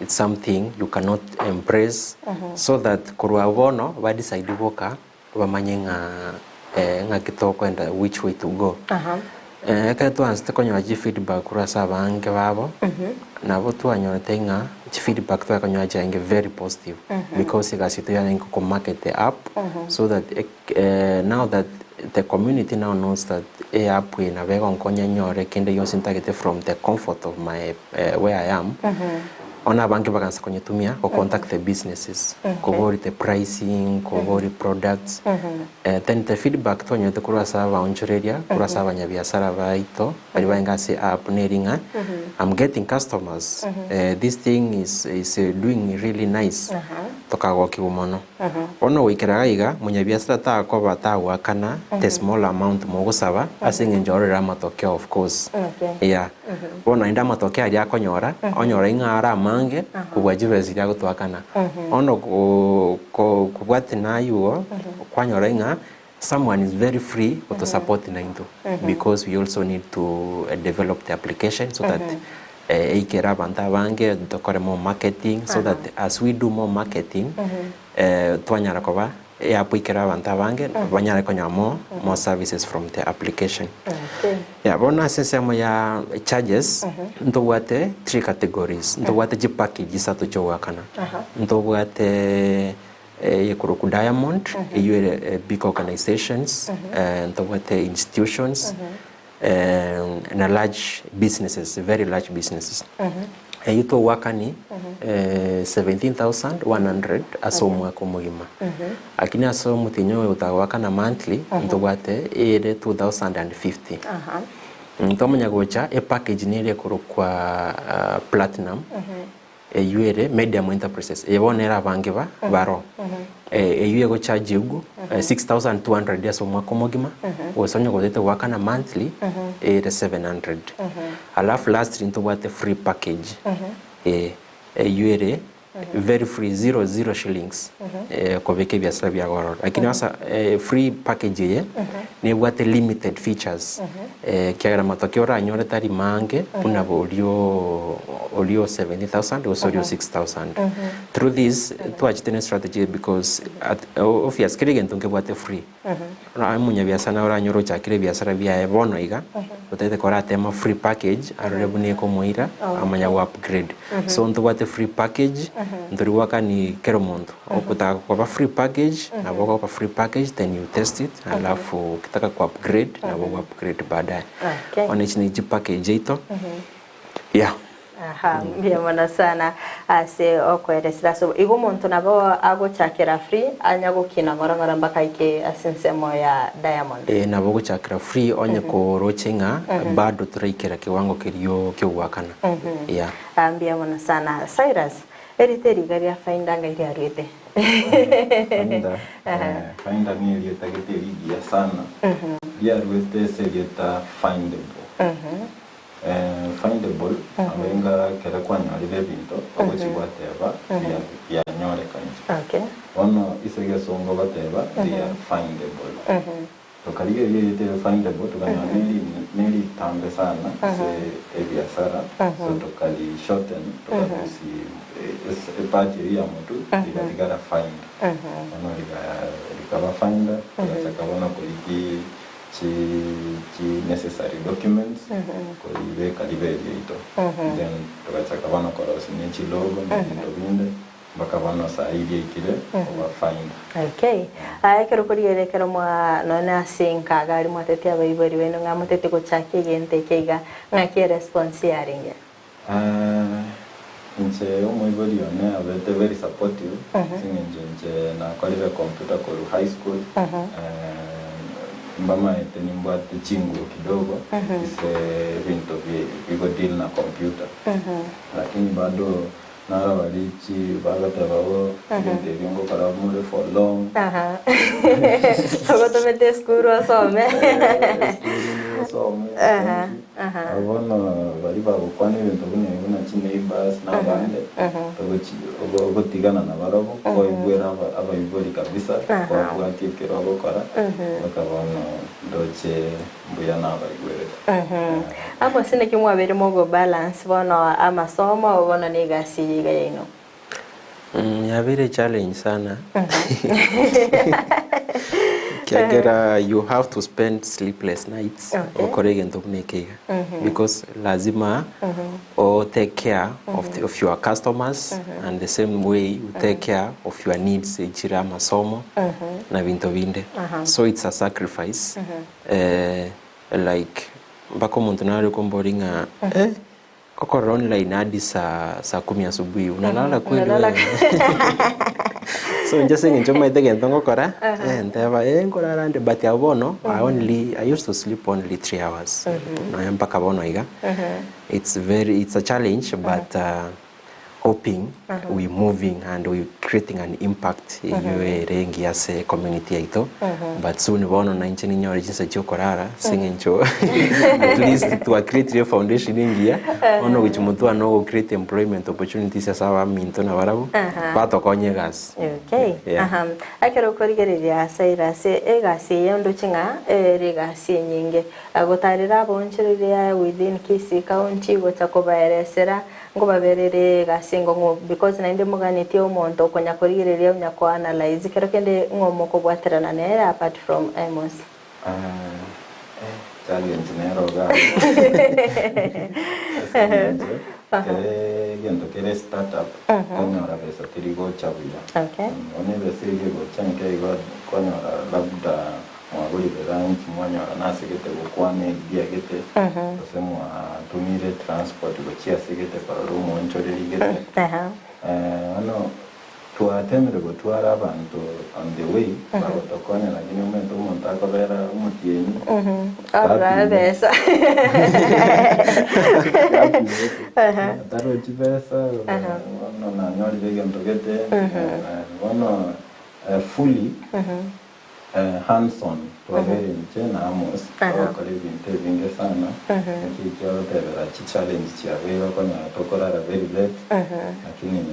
S3: It's something you cannot embrace so that korwa bono ba decide boka bamanye ng'a ng'aki tokoenda which way to go. Ekero twansete konyora chifeedback korwa ase abange babo, nabo twanyorete ng'a chifeedback twakonyora chiarenge very positive because egasi yaito yarenge ko market the app so that now that the community now knows that eapp eye nabo egonkonya nyore kende gionsi ntagete from the comfort of my where I am, bono abange bagansa konyetumia go contact the businesses, kobori the pricing, kobori products, then the feedback twanyorete korwa ase abaonchoreria, korwa ase abanyabiasara baito baria barenge ase app neri ng'a I'm getting customers, this thing is is doing really nice, tokagokigwa mono. Bono goikera iga iga, monyabiasara takoba tagoakana the small amount mogosaba ase eng'encho ororere amatokeo of course. Yeah. Bono naende amatokeo aria akonyora, onyora ing'a are amange kobua chibesa chiria agotoakana. Bono kobwatia na aywo igo, kwanyora ing'a someone is very free goto support naintwe because we also need to develop the application so that eikere abanto abange tokore more marketing so that as we do more marketing twanyara koba eapp eikere abanto abange banyare konyora more more services from the application. Yeah, bono ase ensemo ya charges ntobwate three categories ntobwate chipackage isato chiogoakana ntobwate Eyekorokwa Diamond, eyio ere big organisations, ntobwate institutions, na large businesses, very large businesses. Eyio togoakani 17,100 ase omwaka omogima. Lakini ase omotienyi oyo otagoakana monthly, ntobwate ere 2,050. Twamanya gocha epackage nere ekorokwa platinum. Eyio ere medium enterprises, eye bono ere abange ba baro. Eyio egocharge ugwo 6200 ase omwaka omogima, gose onye gotagete goakana monthly ere 700. Alafu lastly ntobwate free package, eh, eyio ere very free zero zero shillings kobeka ebiasara biago ororo. Lakini sasa free package eye nebwate limited features ekiagera amatoke oranyore tari mange buna oria oria o 70,000 gose oria o 6,000. Through this twachete ne strategy because at obvious kera egento nkebwate free. Aye omonyabiasara naye oranyore ochakire ebiasara biaye bono iga, otagete koratema free package arore buna ekomoira amanya go upgrade. So ntobwate free package, ntori goakani kera omonto. Okotaka koba free package, nabo ogoka free package then you test it alafu okitaka ko upgrade nabo ogo upgrade baadaye.
S2: Okay.
S3: Bono echi ne chipackage chiaito, yeah.
S2: Aha, mbuya mono sana ase okoeresera ase igo omonto nabo agochakera free anya gokina ng'ora ng'ora mpaka aike ase ensemo ya Diamond.
S3: Ee nabo ogochakera free onye koroche ng'a bado toraikera kiwango kerio kiogoakana. Yeah.
S2: Ah, mbuya mono sana Cyrus. Erieta eri iga ria Finder ngai riaruete?
S4: Finder, Finder ne erieta gete rigiya sana, riaruete ase erieta findable. Findable, nabo enga ekero kwanyorire ebinto, ogochia gwateba bianyorekanire. Bono ase egesongo ogoteba they are findable. Tokarigereria erieta erio findable tokanyora neritambe sana ase ebiasara so tokari shorten tokarusia epart eyio ya motwe rigatigara find. Bono rikaba finder togachaka bono korigia chi necessary documents koribeka ribe eriaito. Then togachaka bono korosia ne chilogo na ebinto binde. Mpaka bono saa eye riaikire koba finder.
S2: Okay. Aya ekero okorigereria ekero mwa nonya na ase enka iga aria mwatete abaibori baino ng'a motete gochaka egento eke iga, ng'aki eresponse yarenge?
S4: Inche omoibori one abete very supportive ase eng'encho inche nakorire computer korwa high school, mbamaete nimbwate chinguru kidogo ase ebinto bigo deal na computer lakini bado Naro abarichi bagateba bo, Ebinto ebio ngokora more for long.
S2: Ogotomete esukuru osome.
S4: Esukuru nigo osome. osome bono bari bagokwana ebinto buna ebi buna chineighbours na abande togochi ogotigana nabarobwo kwaigwera abaibori kabisa kwabwatia ekero ogokora mpaka bono ndoche mbuya nabaigwerete.
S2: Amo ase naki mwabeire mogo balance bono amasomo bono na egasi eye iga yaino?
S3: Yabeire challenge sana ekiagera you have to spend sleepless nights gokora egento buna eke iga because lazima o take care of the of your customers and the same way you take care of your needs echire amasomo na binto binde so it's a sacrifice like mpaka omonto nare okomboria ng'a eh Okorora online hadi saa saa kumi asubuhi unalala kweli
S2: Unalala
S3: wewe? So inche ase eng'encho omanyete egento ngokora, eh, nteba eh nkorara nde but abwo bono I only I used to sleep only 3 hours nonya mpaka bono iga. It's very it's a challenge but hoping we moving and we creating an impact eywo ere engiya ase community yaito but soon bono na inche ninyore chinsa chia okorara ase eng'encho at least twa creatire foundation engiya bono gochia motwe one ogo create employment opportunities ase abaminto nabarabwo batokonye egasi.
S2: Okay.
S3: Yeah.
S2: Aha. Ekero okorigereria Cyrus, egasi eye ondoche ng'a ere egasi enyinge. Gotarera abaonchoreria within Kisii County gocha kobaeresera Nkobaberere egasi engong'u because naende moganetie omonto okonya korigereria onya ko analyze kero kende ng'o mokobwaterana nere apart from Amos.
S4: Eh challenge nero iga ase eng'encho kere egento kere startup konyora besa teri gocha buya. Bono ebesa eyio egocha nke igo konyora labda mwagorire lunch mwanyora nasegete gokwana idea gete gose mwatumire transport gochia ase gete korora omoonchoreri gete. Bono twatemire gotwara abanto on the way bagotokonya lakini omanyete omonto akobera omotienyi
S2: Orora
S4: tapimeti.
S2: ebesa.
S4: Tapimeti. Tarochi besa bono nanyorire egento gete bono fully hands on twabeire inche na Amos togokora ebinto ebinge sana naki ekiagotebera chichallenge chiabeire okonyora tokorara very late lakini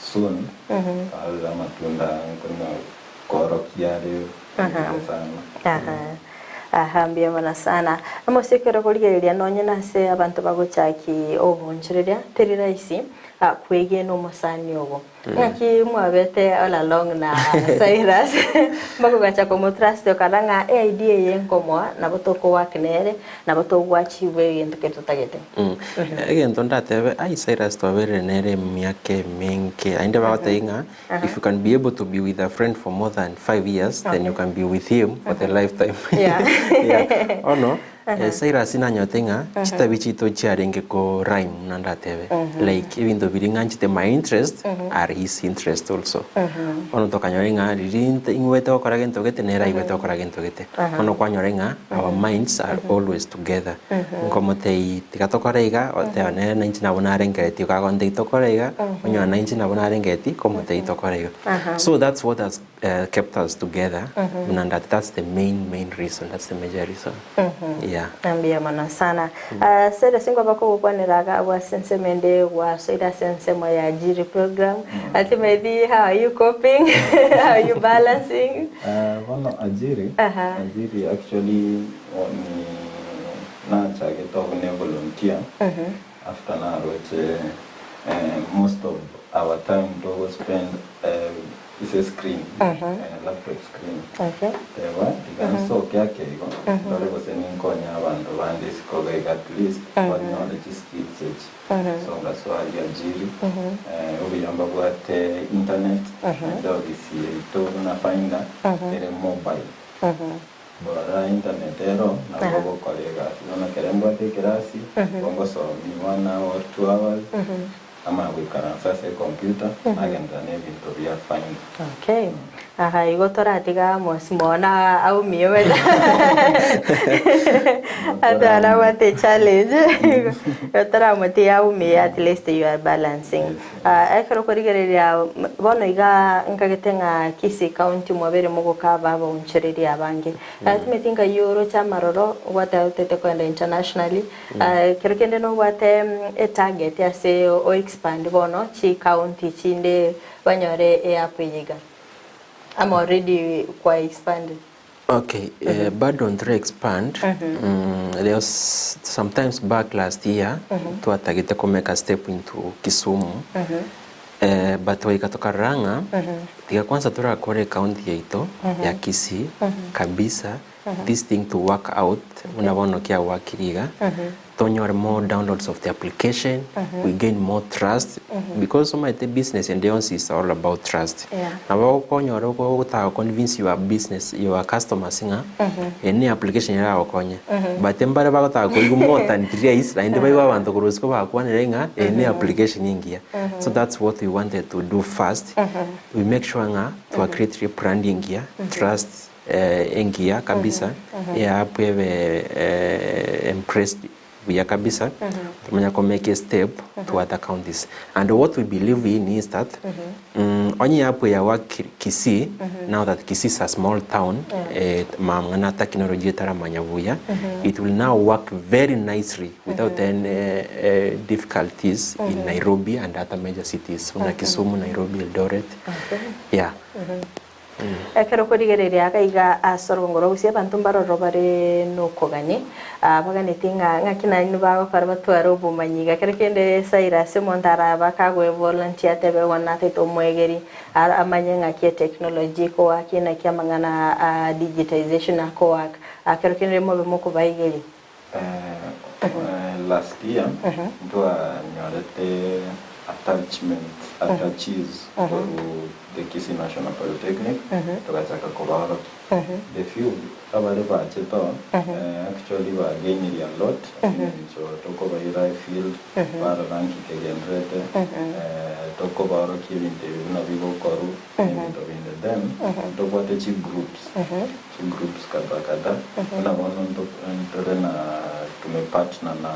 S4: soon twarorire amatunda nkonya koorokia are buya sana.
S2: Aha. Aha, mbuya mono sana. Amos ekero okorigereria nonye nase abanto bagochaki obonchoreria teri rahisi kwegena omosani obo. Ng'aki mwabete all along na Cyrus mbakogacha komotrust okara ng'a eidea eye nkomoa nabo tokowork nere nabo togoachieve egento keria totagete.
S3: Egento ndatebe ai Cyrus twaberire nere emiaka emenge ainde bagotebia ng'a if you can be able to be with a friend for more than 5 years then you can be with him for the lifetime. Yeah. Bono Cyrus nanyorete ng'a chitabi chiaito chiarenge ko rhyme buna ndatebe like ebinto biria ng'anchete my interest are his interest also. Bono tokanyora ng'a riria ing'wete gokora gento gete nere aigwete gokora gento gete. Bono kwanyora ng'a our minds are always together. Nkomotebia tiga tokore iga oteba nere nainche nabo narengeretie kagontebia tokore iga onyora nainche nabo narengeretie komotebia tokore iga. So that's what has kept us together buna ndati that's the main main reason, that's the major reason. Yeah.
S2: Mbuya mono sana. Cyrus ngoba kogokwanera iga abwo ase ensemo ende gwasoire ase ensemo ya Ajiri program. Ultimately how are you coping? How are you balancing?
S4: Bono Ajiri, Ajiri actually ni nachagete obune volunteer after naroche most of our time togo spend ase screen, laptop screen. Teba tiga nsoke ake igo ndore gose ninkonya abanto bande isiko iga at least banyore chiskills echi. So ngaswali Ajiri obuyamba bwate internet naende ofisi yaito buna Finder ere mobile. Bora internet ero nabo ogokora egasi. Bono ekero mbwate ekerasi bongosomi 1 hour or 2 hours ama goikaransa ase ecomputer nagenderera na ebinto bia Finder.
S2: Okay. Aha igo toratiga Amos mono aumie omanyete atware abwate echallenge igo toramotiga aumie at least you are balancing. Ekero okorigereria bono iga nkagete ng'a Kisii county mwabeire mogokaba abaonchoreria abange. Timeti nkai oroche amaroro gwateba otete koenda internationally kero kende nobwate etarget ase o expand bono chicounty chinde banyore eapp eye iga. Ama already kwa expanded?
S3: Okay, eh, bado ntore expand there was sometimes back last year twatagete ko make a step into Kisumu eh, but twaika tokarora ng'a tiga kwanza torakore ecounty yaito ya Kisii kabisa this thing to work out buna bono kiawakire iga tonyore more downloads of the application we gain more trust because omanyete business ende yonsi is all about trust
S2: Yeah.
S3: nabo okonyora ogotaka convince your business your customers ng'a eye ne application eragokonye but mbare bagotaka koigwa more than thrice naende baigwe abanto korwa isiko bagokwanera ng'a eye ne application engiya so that's what we wanted to do first we make sure ng'a twa creatire brand engiya trust Engiya kabisa, eapp ebe empressed buya kabisa, tomanye ko make a step to other counties. And what we believe in is that onye eapp eye yawa Kisii, now that Kisii is a small town, mang'ana technology etaramanya buya, it will now work very nicely without any difficulties in Nairobi and other major cities buna Kisumu, Nairobi, Eldoret, yeah.
S2: Ekero okorigereria iga iga ase orogongo rwa gusii abanto mbaroro bare nokogania, baganetie ng'a ng'aki nainwe bagokora batware obomanyi iga. Kero kende Cyrus omonto arabe akagoe volunteer atebe bono nataete omoegeri amanye ng'aki etechnology ekowork naki amang'ana a digitization akowork. Kero kende mobe mokobaegeria.
S4: Last year ntwanyorete attachment attachees korwa the Kisii National Polytechnic togachaka kobaorokia. The few abare bachete oo actually bagenyirie a lot ase eng'encho tokobaira efield barora nki kegenderete tokobaorokia ebinto ebi buna bigokorwa na ebinto binde. Then ntobwate chigroups. Chigroups kadha kadha buna bono ntore na tumepartner na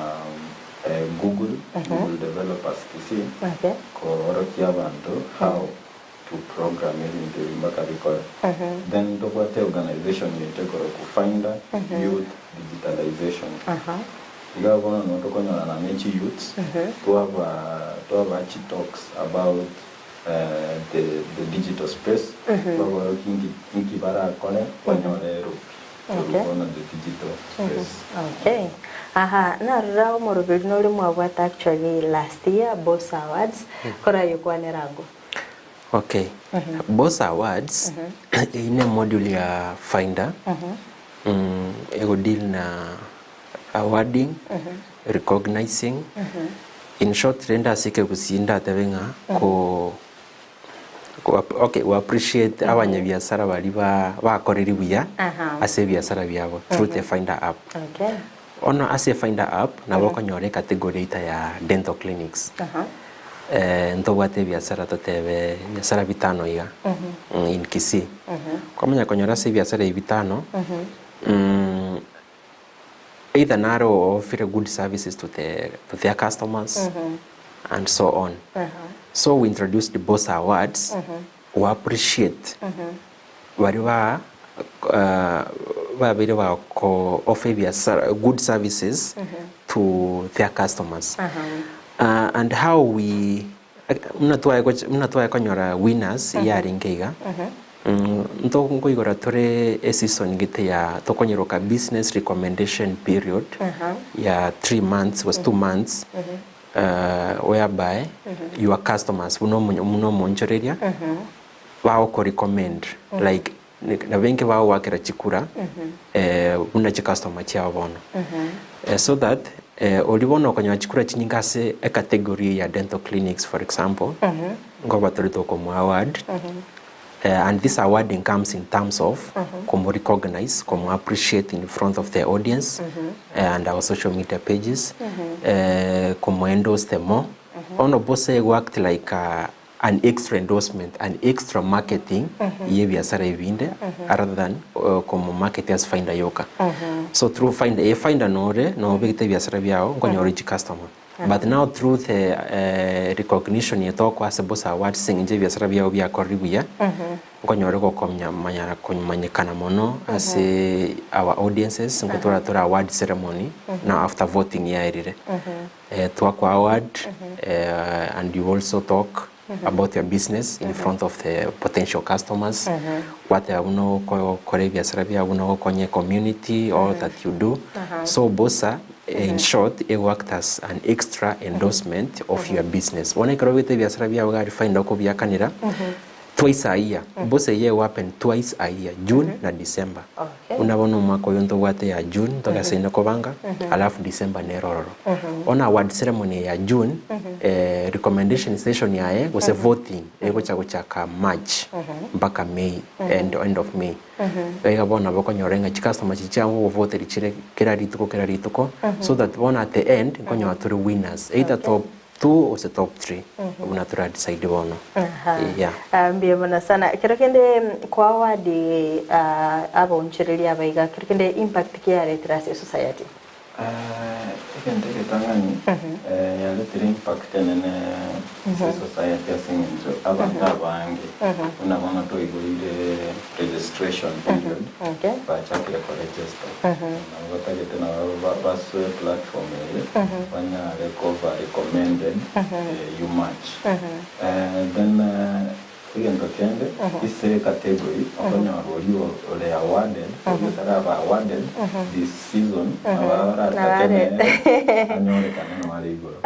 S4: Google, Google Developers Kisii koorokia abanto how to program ebinto ebi mpaka bikore. Then ntobwate organization yaito ekorokwa Finder Youth Digitalization. Iga bono nabo tokonyorana ne chiyouths twaba twabaa chitalks about the the digital space baborokie inki inki barakore banyore eropi
S2: Okay.
S4: korwa bono the digital space.
S2: Okay. Aha, narora omoroberi nore mwabwate actually last year Boss Awards, korayokwanera agwo.
S3: Okay. Boss Awards eyio ne module ya Finder ego deal na awarding, recognizing, in short rende ase ekegusii ndatebe ng'a ko ko okay go appreciate abanyabiasara baria ba bakorire buya
S2: Aha.
S3: ase ebiasara biabo through the Finder app.
S2: Okay.
S3: Bono ase Finder app nabo okonyora ecategory eita ya dental clinics.
S2: Aha.
S3: Ntobwate ebiasara totebe ebiasara bitano iga in Kisii. Kwamanya konyora ase ebiasara ebi bitano, either naro offer good services to the to their customers and so on. So we introduced the Boss Awards go appreciate baria ba babeire bako offer ebiasara good services to their customers. And how we buna twaye gochi buna twaye konyora winners yarenge iga. Ntokoigora tore eseason gete ya tokonyeroka business recommendation period ya 3 months gose 2 months whereby your customers buna omonyo buna omoonchoreria bagoko recommend like nabo enke bagogoakera chikura buna chicustomer chiabo bono so that oria bono okonyora chikura chinyinge ase ecategory ya dental clinics for example nkoba tore tokomoa award And this awarding comes in terms of komo recognize, komo appreciate in front of the audience and our social media pages, komo endorse the more. Bono bose ego act like a, an extra endorsement, an extra marketing ye ebiasara ebinde rather than komo market ase Finder yoka. So through Finder, eh Finder nore nobegete ebiasara biago nkonyora chicustomer. But now through the recognition eye tokoa ase Bosa Awards ase eng'encho ebiasara biago biakorire buya, nkonyore gokomnya manyara komanyekana mono ase our audiences, nkotwara tore award ceremony now after voting yaerire. Twakoa award and you also talk about your business in front of the potential customers, gwateba buna ogokora ebiasara biago, buna ogokonya ecommunity, all that you do. So bosa in short ego act as an extra endorsement of your business. Bono ekero obegete ebiasara biago iga refined okobiakanera twice a year, bosa eyio ego happen twice a year, June na December. Buna bono omwaka oyo ntobwate ya June ntogesaine kobanga, alafu December nere ororo. Bono award ceremony eye ya June, recommendation session yaye gose voting egocha gochaka March mpaka May, end end of May. Iga bono nabo okonyora ng'a chicustomer chiria chiagogovoteria chire kera rituko kera rituko, so that bono at the end nkonyora tore winners, either top two gose top three buna tora decide bono. Yeah.
S2: Ah, mbuya mono sana. Kero kende kwa award ah, abaonchoreria aba iga, kero kende impact ki yaretire ase esociety?
S4: Egento egetang'ani yaretire impact enene ase esociety ase eng'encho abanto abange buna bono toigoire registration period bachakire koregister nabo batagete nabo basoe platform eye banyare koba recommended you match Then egento kende ase ecategory okonyora oria ore awarded oria otaraba awarded this season nabo aratake nere anyorekane noo are igoro.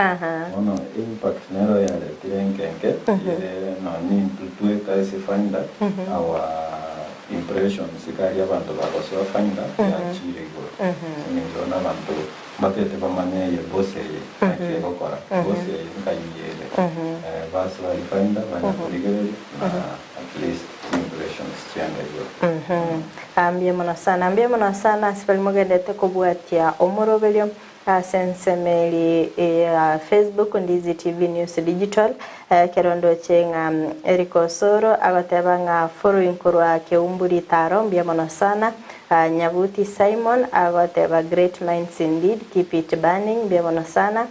S4: Bono impact nero yaretire enkenke ere nonye intwe tweka ase finder our impressions iga aria abanto bagosoa finder yachire igoro ase eng'encho bono abanto Mbatete bamanye eye bosi eye naki egokora, bosi eye nkai ere. Basoa refinder banya korigereria na at least impressions chianda igoro.
S2: Mbuya mono sana, mbuya mono sana ase baria mogenderete kobwatia omoroberio ase ensemo eri ya Facebook Ndizi TV News Digital. Ekero ndoche ng'a Eric Osoro agoteba ng'a following korwa Keumbu Ritaro, mbuya mono sana. Nyabuti Simon agoteba great minds indeed keep it burning mbuya mono sana.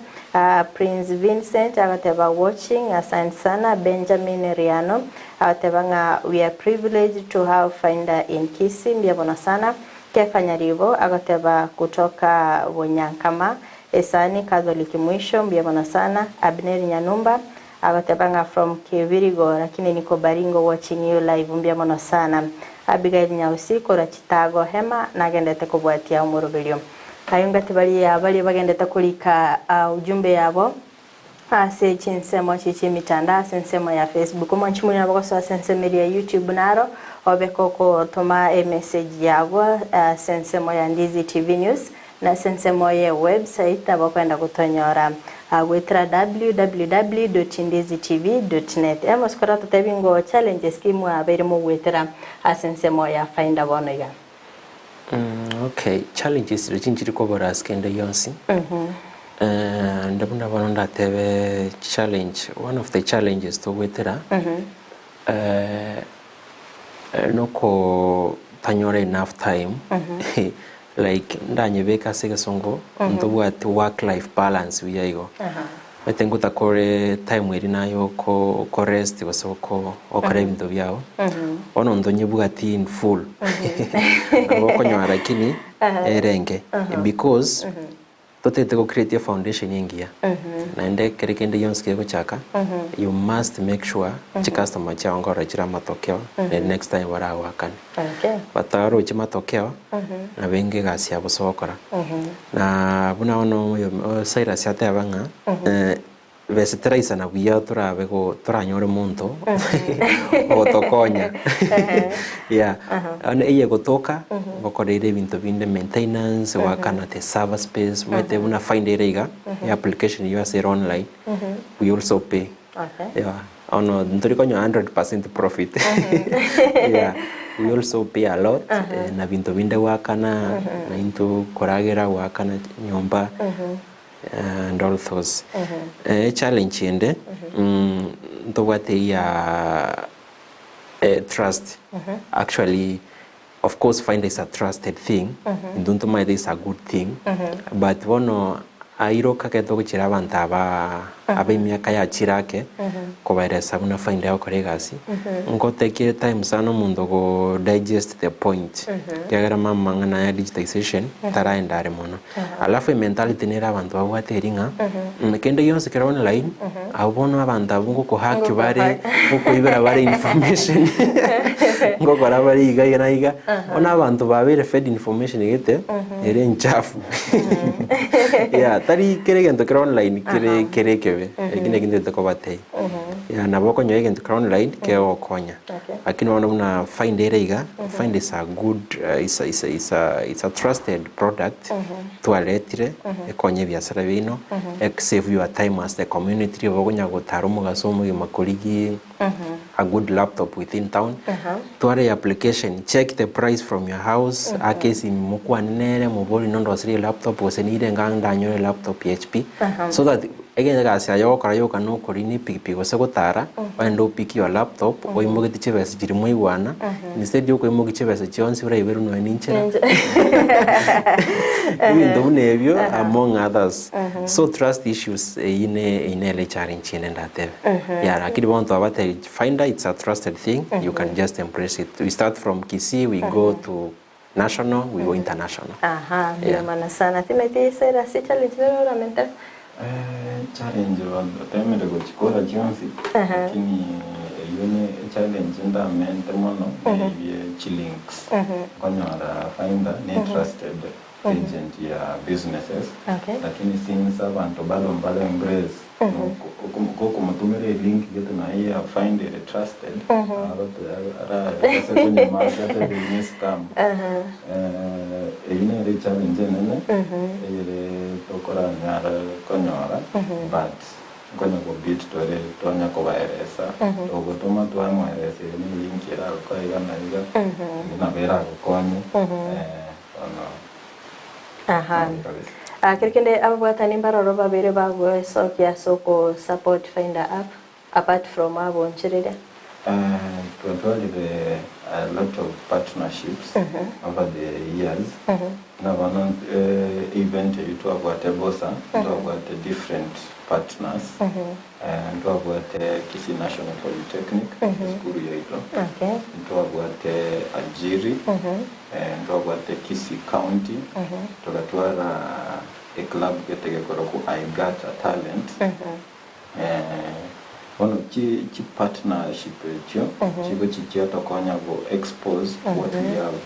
S2: Prince Vincent agoteba watching asante sana. Benjamin Riano agoteba ng'a we are privileged to have finder in Kisii mbuya mono sana. Kefa Nyaribo agoteba kutoka Bonyankama Esani Catholic mwisho mbuya mono sana. Abner Nyanumba Agoteba ng'a from Kebirigo lakini niko Baringo watching you live mbuya mono sana. Abigail Nyausi korwa Chitago Hema nagendete kobwatia omoroberio. Aye ngati baria baria bagendete korika ujumbe yabo ase chinsemo echi chiemitandao ase ensemo ya Facebook omwanchi moino nabo gosoa ase ensemo eria ya YouTube naro obe kogotoma emessage yago ase ensemo ya Ndizi TV News Na ase ensemo ye website nabo okoenda gotonyora goetera www.ndizitv.net. Amos koratotebi ngo challenges ki mwabeire mogoetera ase ensemo ya Finder bono iga?
S3: Okay, challenges rirochio nchiri kobora ase kende gionsi. Ande buna bono ndatebe challenge, one of the challenges togoetera, nokotanyora enough time like ndanyebeke ase egesongo ntobwati work life balance buya igo. Omanyete ngotakore time eria naye oko okorest gose oko okora ebinto biago, bono ntonyebwati in full nabo okonyora lakini ere enke because Totagete go create efoundation engiya naende kere kende gionsi kegochaka you must make sure chicustomer chiao nkorora chire amatokeo the next time baragoakane. Bataroche matokeo nabo enga egasi yabo ase ogokora. Na buna bono oyo Cyrus ateba ng'a Besa teraisana buya torabe go toranyore monto ogotokonya yeah bono eye egotoka gokoreire ebinto binde maintenance goakana the server space omanyete buna find ere iga e application eywo ase ere online we also pay yeah bono ntori konyora 100% profit yeah we also pay a lot na binto binde goakana na intwe koragera goakana nyomba. And all those. Echallenge ende, ntobwate eywo ya trust, actually of course finder is a trusted thing, intwe ntomaete is a good thing, but bono airoka ekero togochiera abanto aba abe emiaka yachire ake, kobaeresa buna finder egokora egasi, ngotekire time sana omonto go digest the point, ekiagera amang'ana aya digitization taraenda are mono. Alafu ementality nere abanto babwate eri ng'a kende gionsi kere online, abwo bono abanto abwo ngokohack bare, ngokoibera bare information, ngokora bare iga iga na iga, bono abanto babeire fed information gete, ere enchafu. Yeah, tari kera egento kere online kere kere ekebe, eki naki ntagete kobatebia. Yeah, nabo okonyora egento kere online kegogokonya. Lakini bono buna find ere iga, find is a good is a is a is a is a trusted product twaretire ekonye ebiasara biaino, save your time as the community riroba okonya gotara omogaso omogima korigia a good laptop within town, tware application check the price from your house, ake esimi mokwane nere mobori nondoserie elaptop gose nire iga ndanyore elaptop ya HP so that Egento egasi aye ogokora yoka nokorina epikipiki gose gotara, ogende o pick your laptop, oimogetie chibesa chiria mwaigwana, instead ya okoimokia chibesa chionsi oraiberwe nonya ninchera. Ebinto buna ebio among others. So trust issues eyio ne eyio nere echallenge ende ndatebe. Yeah, lakini bono twabatebia finder it's a trusted thing, you can just embrace it. We start from Kisii, we go to National, we go international.
S2: Aha, mbuya
S3: Yeah.
S2: mono sana. Timothy Said ase challenge nere oramente.
S4: Eh, challenge otemire gochikora chionsi lakini eyio ne challenge ndamente mono neyie chilinks nkonyora finder ne trusted agent ya businesses
S2: Okay.
S4: lakini since abanto bado mbare embrace Gokomotomera elink gete naye ya find ere trusted arabase konyuma ake atebe eye ne scam. Eyio nere echallenge enene eyere tokoranyara konyora but nkonya go beat tore twanya kobaeresa togotoma twamoeresa eye ne elink eragokoe iga na iga naende nabo eragokonye bono.
S2: Aha. Ah, kero kende ababwatani mbaroro babere bagoesokia ase oko support Finder app apart from abonchereria.
S4: Twatwarire a lot of partnerships over the years buna bono event eyio twabwate bosa ntwabwate different partners ntwabwate Kisii National Polytechnic esukuru yaito ntwabwate Ajiri Ntwabwate Kisii County, togatwara eclub gete gekorokwa I Got a Talent. Bono chi chipartnership echio chigochi chiatokonya go expose what we have.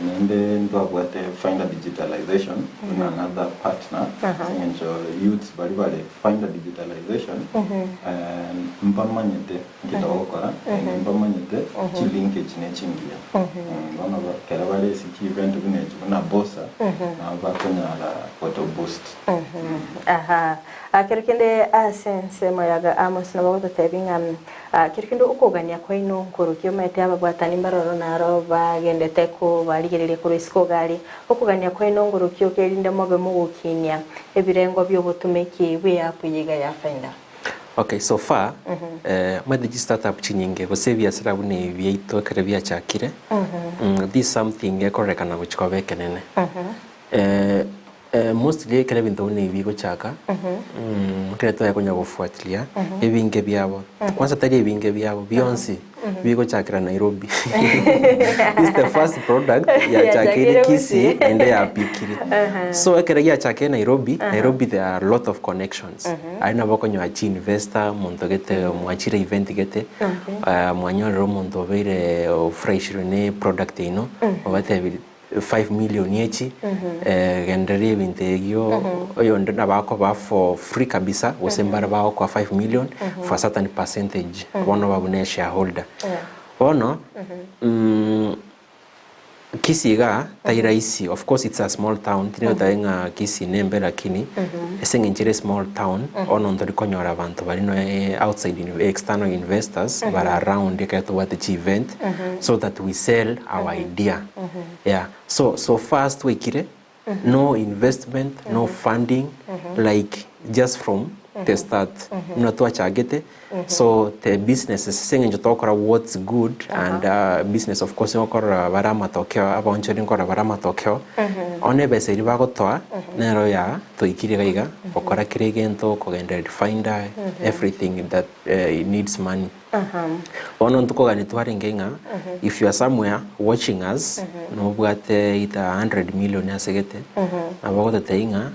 S4: Naende ntwabwate Finder Digitalization buna another partner ase eng'encho youths baria bare Finder Digitalization mbamanyete Inki togokora? Naende mbamanyete chilinkage ne chingiya. Bono ekero bare ase chievent buna echi buna Bosa, nabo bakonyara goto boost.
S2: Aha. Ah, kero kende ase ensemo ya ga Amos nabo ogototebia ng'a ah, kero kende okogania kwaino nkorokia omanyete ababwatani mbaroro naro bagendete kobarigereria korwa isiko iga aria. Okogania kwaino nkorokia oke erinde mobe mogokinia ebirengo bi'obotomeki bw'eapp eye iga ya Finder.
S3: Okay, so far omanyete chi startup chinyinge gose ebiasara buna ebi biaito ekero biachakire, this is something gekororekana gochia koba ekenene. Mostly ekero ebinto buna ebi bigochaka, ekero tware konya gofuatilia, ebinge biabo, kwanza tari ebinge biabo, bionsi bigochakera Nairobi. This is the first product yachakeire Kisii naende yapikire. So ekero giachakire Nairobi, Nairobi there are a lot of connections. Aria nabo okonyora chi investor, omonto gete mwachire event gete, mwanyorire omonto obeire ofurahishirwe ne product yaino, obatebirie 5 million echi, gendereria ebinto ebio, oyonde nabo akoba for free kabisa, gose mbare bagokoa 5 million for a certain percentage, bono oba buna eshareholder. Bono, Kisii igaa tari rahisi, of course it's a small town, tindi goteba ng'a Kisii nembe lakini ase eng'encho ere small town, bono ntori konyora abanto baria noe outside external investors bare around ekero tobwate chi event so that we sell our idea yeah. So, so far ase twaikire no investment, no funding like just from the start buna twachagete. So the businesses ase eng'encho togokora what's good and business of course ngokorora bare amatokeo abaonchori nkorora bare amatokeo, bono ebesa eria bagotoa nero ya toikire iga iga gokora kera egento kogendereria finder everything that needs money. Bono ntokogania twarenge ng'a if you are somewhere watching us nobwate either 100 million ase gete nabo ogototebia ng'a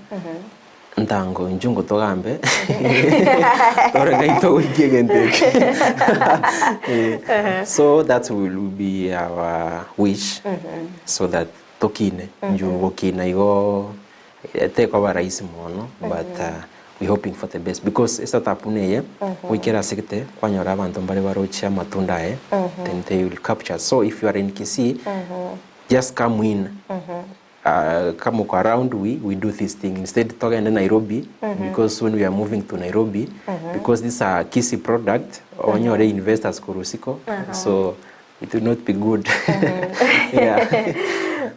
S3: Ntango inchuo ngotogambe tore ng'ai togoikia egento eke Eh, so that will be our wish so that tokine inchuo gokina igo tekoba rahisi mono but we hoping for the best because estartup buna eye goikera ase gete kwanyora abanto mbare baroche amatunda aye then they will capture so if you are in Kisii just come in Come uko around we we do this thing instead togende Nairobi because when we are moving to Nairobi because this a Kisii product onyore investors korwa isiko so it will not be good yeah.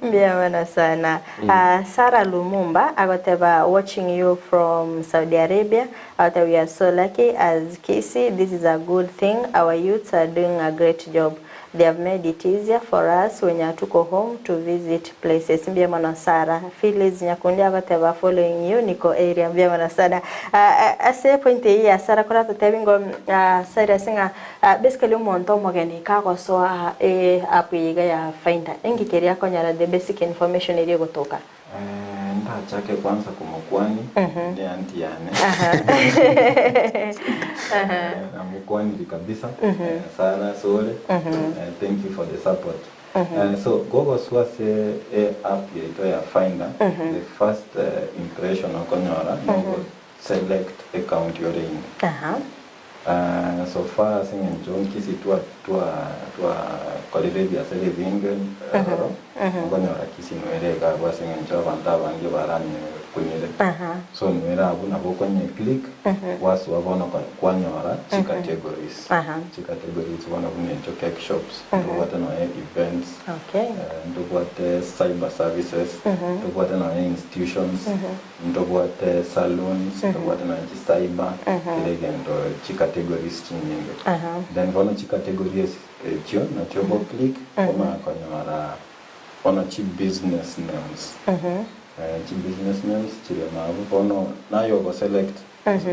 S2: Mbuya mono sana. Ah, Sarah Lumumba agoteba watching you from Saudi Arabia agoteba we are so lucky as Kisii this is a good thing our youths are doing a great job They have made it easier for us wenye hatuko home to visit places. Mbuya mono Sarah. Phyllis Nyakundi agoteba following you niko area. Mbuya mono sana. Ah, ase epoint eyio ya Sarah koratotebi ngo ah, Cyrus ng'a ah, basically omonto omogeni kagosoa e app eye iga ya Finder engaki eria akonyora the basic information eria egotoka.
S4: Eh, ndachake kwanza komokwani ne auntie yane Eh, namokwaniri kabisa Eh, sana ase ore Eh, thank you for the support Eh, so gogoswa ase e app yaito ya Finder the first eh, impression okonyora nogo select ecounty ore ime Ah, so far ase eng'encho Kisii twa twa twakorire ebiasara ebinge ororo, okonyora Kisii noere iga abwo ase eng'encho abanto abange baranyekunyire. So noere abwo nabo okonye click, gwasoa bono ko kwanyora chicategories. Chicategories bono buna echio cake shops, ntobwate nonye events, ntobwate cyber services, ntobwate nonye institutions. Ntobwate saloons, ntobwate nonya chi cyber, kera egento chi categories chinyinge. Then bono chi categories echio nachio ogo click omanye konyora bono chi business names. Chi business names chiria nabo bono naye ogo select.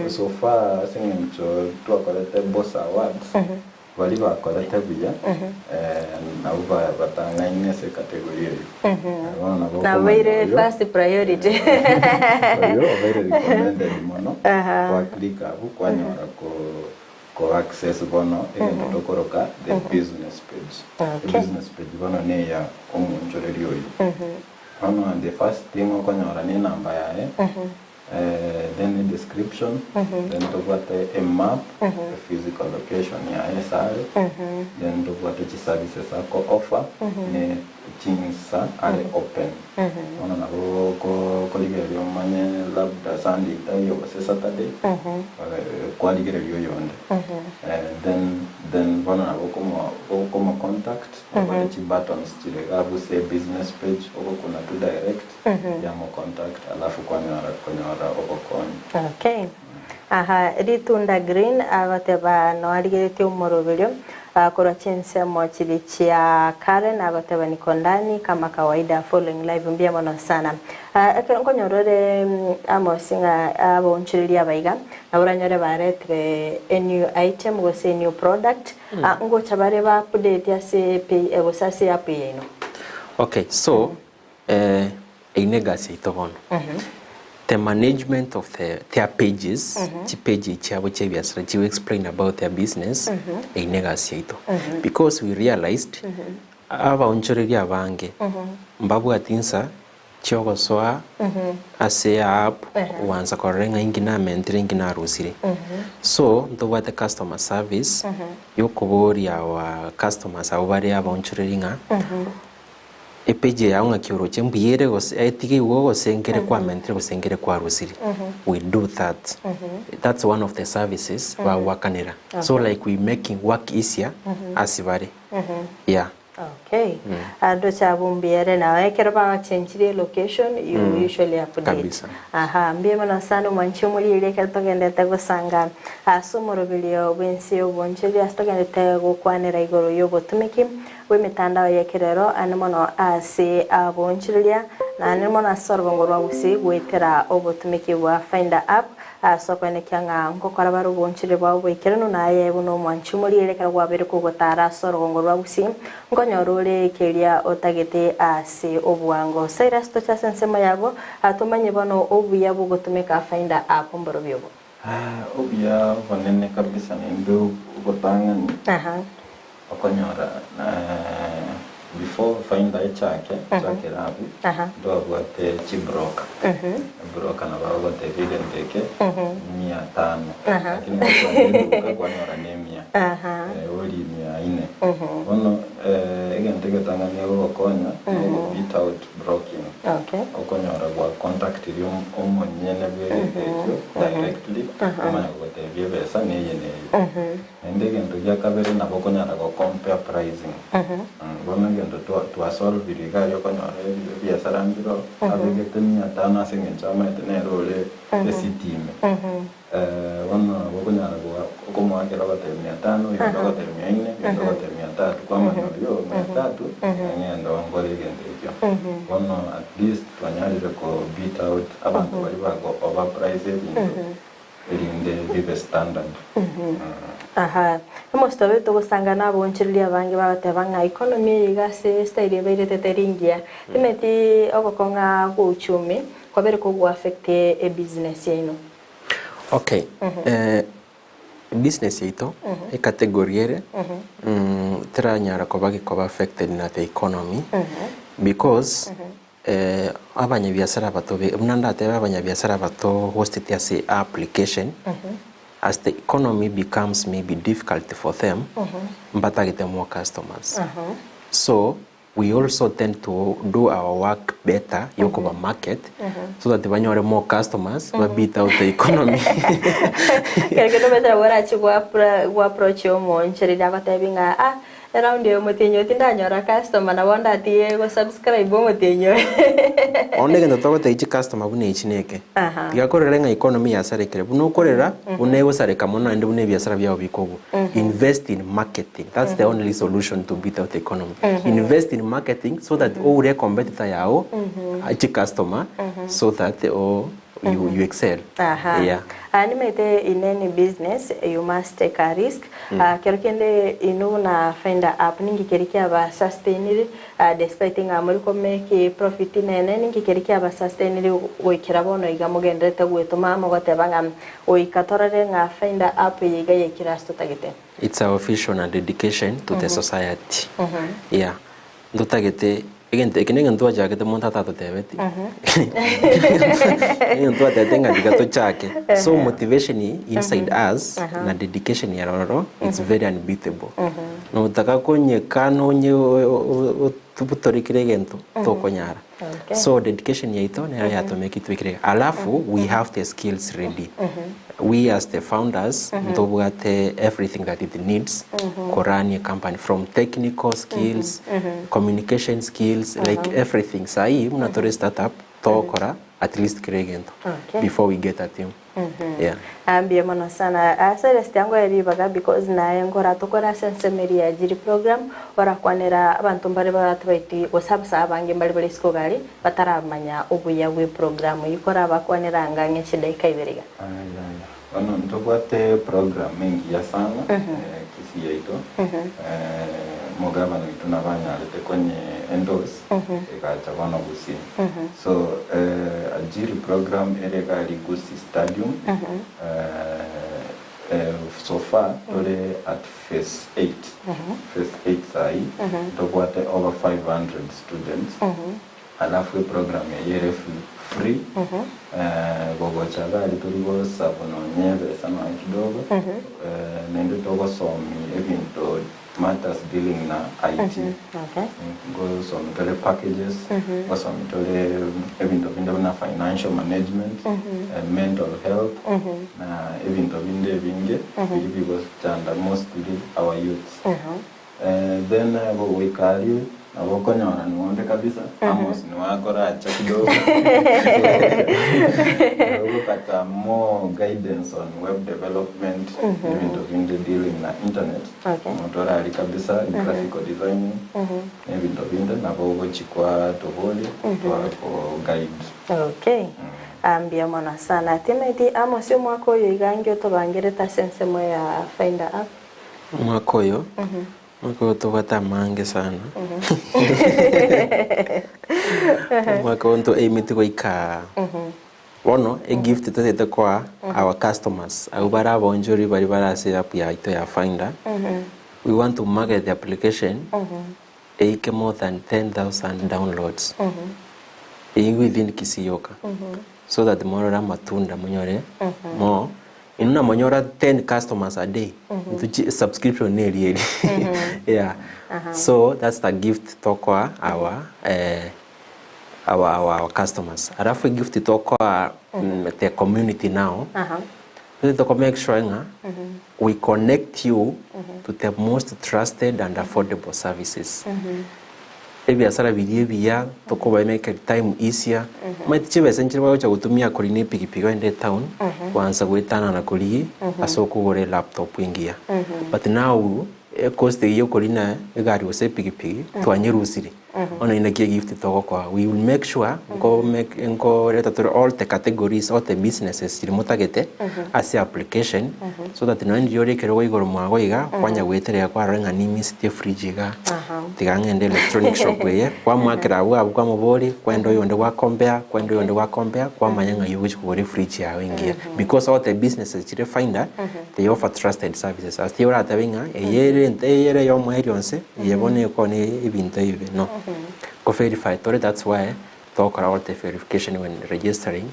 S4: So far ase eng'encho twakorete Boss Awards, Baria bakorete buya nabwo batang'aine ase ecategory eyio. Bono nabo okomanya
S2: Nabeire
S4: oyo,
S2: first priority.
S4: oyo obeire recommended mono, gwa click abwo kwanyora ko ko access bono egento tokoroka the business page.
S2: Okay.
S4: Ebusiness page bono neya omonchoreria oyio. Bono the first thing okonyora ne enamba yaye, Then a description, then tobwate a map, a physical location yaye ase are, then tobwate chiservices ako offer, ne chinsa are open. Bono nabo okorigereria omanye labda Sunday taiyo gose Saturday, kwarigereria oyonde. Then then bono nabo okomo okomo contact, tobwate chibuttons chire iga abwo ase ebusiness page, ogokuna tu direct. Yamo contact alafu kwanyora konyora obokonyi.
S2: Okay. Aha, ritunda green agoteba noarigeretie omoroberio ah, korwa chinsemo chiri chia Karen agoteba niko ndani kama kawaida following live mbuya mono sana. Ah, ekero nkonyora ore mm, Amos ng'a abaonchoreria abaiga nabo oranyore baretire a new item gose a new product ah, ngocha bare ba update ase pay gose ase app yaino.
S3: Okay, so Eh, eyio negasi yaito bono. The management of the, their pages, chipage chiabo chia ebiasara chigo explain about their business, eyio negasi yaito. Because we realized, abaonchoreria abange, mbabwati insa chiogosoa ase app, gwansa korora ng'a inki namentire inki narusire. So, ntobwate customer service, yokoboria our customers abwo bare abaonchoreria ng'a, Epage yao ng'aki oroche mbuya ere gose etige igo gose nkere kwamentire gose nkere kwarusire we do that that's one of the services bagwakanera so like we making work easier ase bare yeah.
S2: Okay. Ando chabumbiere na ekero bagachenchirie location you usually update.
S3: Kabisa.
S2: Aha, mbuya mono sana omwanchi omoriri ekero togendete gosanga ase omoroberio bwensi oboncheri ase togendete gokwanera igoro ya obotumiki bwa emitandao ya ekerero ane mono ase abonchereria na ane mono ase orobongo rwa Gusii goetera obotumiki bwa Finder app ase okwenekia ng'a nkokora bare obonchereria bwabo bwaikeranu naye buna omwanchi omoriri ekero gwabeire kogotara ase orogongo rwa Gusii nkonyora ore keria otagete ase obwango. Cyrus toche ase ensemo yabo atomanye bono obuya bogotumeka Finder app mborobio obo.
S4: Obuya obonene kabisa naende obotang'ani okonyora before Finder echake echakere abwo ntwabwate chibroker. Ebroker nabo agogotebia egento eke mia tano lakini gosoa eduka kwanyora na emia ori mia nne. Bono egento egetang'ani egogokonya nogo beat out broking. Okonyora gwa contactiri omonyene bwa egento ekio directly omanye gogotebia ebesa neye neye. Naende egento gia kabere nabo okonyara go compare pricing. Bono egento twasolvire iga aria okonyora ebiasara mbiro abegete mia tano ase eng'encho amaete nere ore esiti ime. Bono nabo okonyara okomoakera ogotebia mia tano, oyonde ogotebia mia nne, oyonde ogotebia mia tatu, kwamanya oria mia tatu ng'ende nkore egento ekio. Bono at least twanyarire ko beat out abanto baria bago overprice ebinto erinde bibe standard.
S2: Aha, emosito togosanga nabonchereria abange bagoteba ng'a economy eye iga ase style ebairete teri ngiya. Timeti ogokong'a kwa uchumi kwabere kogwa affect ebusiness yaino.
S3: Okay, business yaito ecategory ere teranyara koba gekoba affected na the economy because abanyabiasara bato buna ndatebe abanyabiasara bato hostete ase application as the economy becomes maybe difficult for them mbatagete more customers. So we also tend to do our work better yokoba market so that banyore more customers ba beat out the economy.
S2: Kero kende omanyete nabo orache gwa approach omoonchoreria agotebi ng'a ah eround eye omotienyi oyo tindanyora customer nabo ndatige go subscribe omotienyi oyo.
S3: Bono egento togotebia chicustomer buna echi neke, tiga korera ng'a economy yasarekire, buna okorera buna egosareka mono naende buna ebiasara biago bikogwa. Invest in marketing, that's the only solution to beat out the economy. Invest in marketing so that oure ecompetitor yago chicustomer so that you excel. Yeah.
S2: Nimanyete in any business you must take a risk. Kero kende inwe buna Finder app ninki keria kiaba sustainire despite ng'a muri ko make profit nene ninki keria kiaba sustainire goikera bono iga mogendererete goetoma mogoteba ng'a goika torore ng'a Finder app eye iga yaikire ase totagete.
S3: It's our vision and dedication to the society. Yeah. Ntotagete egento eke negento twachagete monto atatotebeti egento twatebete ng'a tiga tochake. So motivation inside us na dedication ere ororo it's very unbeatable. Notaka konyeka nonye obutore kera egento tokonyara. So dedication yaito nero yatomeki twekire iga. Alafu we have the skills ready. We as the founders ntobwate everything that it needs ko run a company from technical skills, communication skills like everything. Sahi buna tore startup togokora at least kera egento before we get a team. Yeah.
S2: Mbuya mono sana. Cyrus tiangoe ribaga because naye nkora tokore ase ensemo eria ya Ajiri program orakwanera abanto mbare batabaeti gose abasae abange mbare bare isiko gari bataramanya obuya bwe program eyio korabakwanera anga ang'e chidaika ibere iga.
S4: Yaya. Bono ntobwate program engiya sana Kisii yaito. Omogabana oito nabo anyarete konye endorse egacha bono Gusii. So Ajiri program ere iga Gusii Stadium so far tore at phase 8. Phase 8 sahi ntobwate over 500 students. Alafu eprogram eye ere free gogocha gari tori gosabu nonye ebesa nonye kidogo naende togosomi ebinto matters dealing na IT. Ngosomi tore packages, ngosomi tore ebinto binde buna financial management, mental health na ebinto binde ebinge biria bigochanda mostly our youths. Then gogoika aria nabo okonyora nonde kabisa Amos nigo akoracha kidogo ogopata more guidance on web development ebinto binde dealing na internet omonto orari kabisa graphical designing na ebinto binde nabo ogochi kwa toboria twako guide.
S2: Okay. Mbuya mono sana. Timothy Amos omwaka oyo iga nki otobangerete ase ensemo ya Finder app?
S3: Omwaka oyo, omwaka oyo tobwate amange sana. Omwaka oyo nto aimeti goika bono egift totagete koa our customers abwo bare abaonchori baria bare ase app yaito ya Finder, we want to market the application eike more than 10,000 downloads eyio within Kisii yoka so that morore amatunda monyore more Inwe namonyora 10 customers a day intwe chi subscription neri eri yeah so that's the gift tokoa our eh, our, our, our customers alafu egift tokoa mm, the community now totete toko make sure ng'a we connect you to the most trusted and affordable services Ebiasara biria ebiya tokobaemeka time easier, omanyete chibesa nchire bagocha gotumia korina epikipiki ogende etown kwansa goetanana korigia ase okogora elaptop engiya. But now ecost eyio ya okorina egari gose epikipiki twanyerusirie bono naki egift togokoa we will make sure nko make nkoreta tore all the categories all the businesses chiria motagete ase application so that nonye riria ore ekerogo igoro mwago iga kwanya goetera iga kwarora ng'a nimisitie efridge igaa. Tiga ng'ende electronic shop eye, kwamoakera abwo abwo kwamoboria, kwaenda oyonde gwa compare, kwaenda oyonde gwa compare, kwamanya ng'ai ogochi kogora efridge yago engiya. Because all the businesses chire finder, they offer trusted services. Ase tiga oratebe ng'a eye ere ente eye ere eyomoerio onse, eye bono ekoonia ebinto ebibe, no. Ko verify tore that's why togokora all the verification when registering,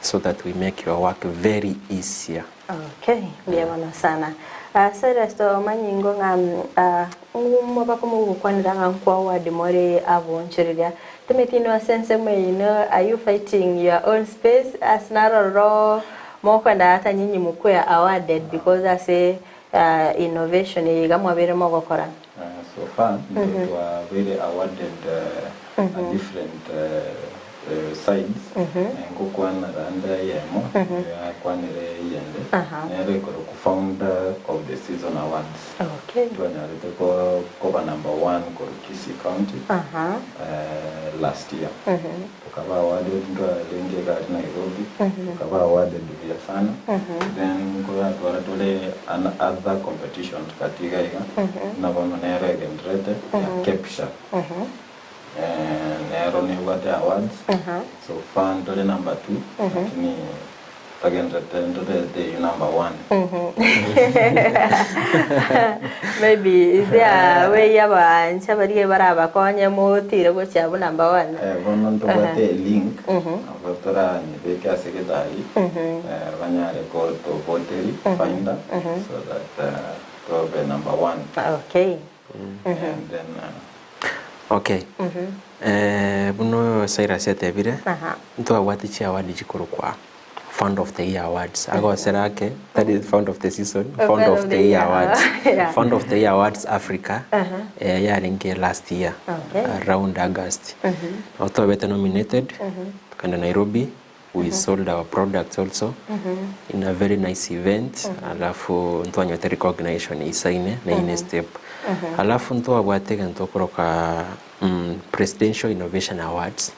S3: so that we make your work very easier.
S2: Okay, mbuya mono sana. Ah, Cyrus tomanyingo ng'a ah, ng'umobaka mogokwanera ng'a nkwa award more abonchoreria. Timeti inwe ase ensemo eye inwe are you fighting your own space ase narororo mokwenda ata nyinyi mokwe awarded because ase ah, innovation eye iga mwabeire mogokora.
S4: So far intwe twabeire awarded a different sides ngokwana rande eyemo yakwanire eyende nere ekorokwa founder of the season awards twanyarete koba number one korwa Kisii county last year tokaba awarded ntwarenge iga aria Nairobi tokaba awarded buya sana then nkoratwara tore other competitions gati iga iga buna bono nere egenderete ya KEPSHA. Nero nebwate awards so far ntore number two lakini togenderete ntorete eywo number one.
S2: Maybe is there a way abanche baria barabakonye motire gochia abwo number one?
S4: Bono ntobwate elink nabo toranyebeke ase egetari banyare kotovoteria finder so that tobe number one.
S2: Okay.
S4: And then
S3: Okay. Eh, buna oyo Cyrus atebire,
S2: Aha.
S3: ntwabwate chiaward chikorokwa Fund of the Year Awards. Agosera ake, tari Fund of the Season, Fund of the Year Awards.
S2: Yeah.
S3: Fund of the Year Awards Africa, eh, yarenge last year,
S2: Okay.
S3: around August. Nabo twabete nominated, tukaenda Nairobi, we sold our products also in a very nice event alafu ntwanyote recognition isaine na ine step alafu ntwabwate egento okoroka mm, presidential innovation awards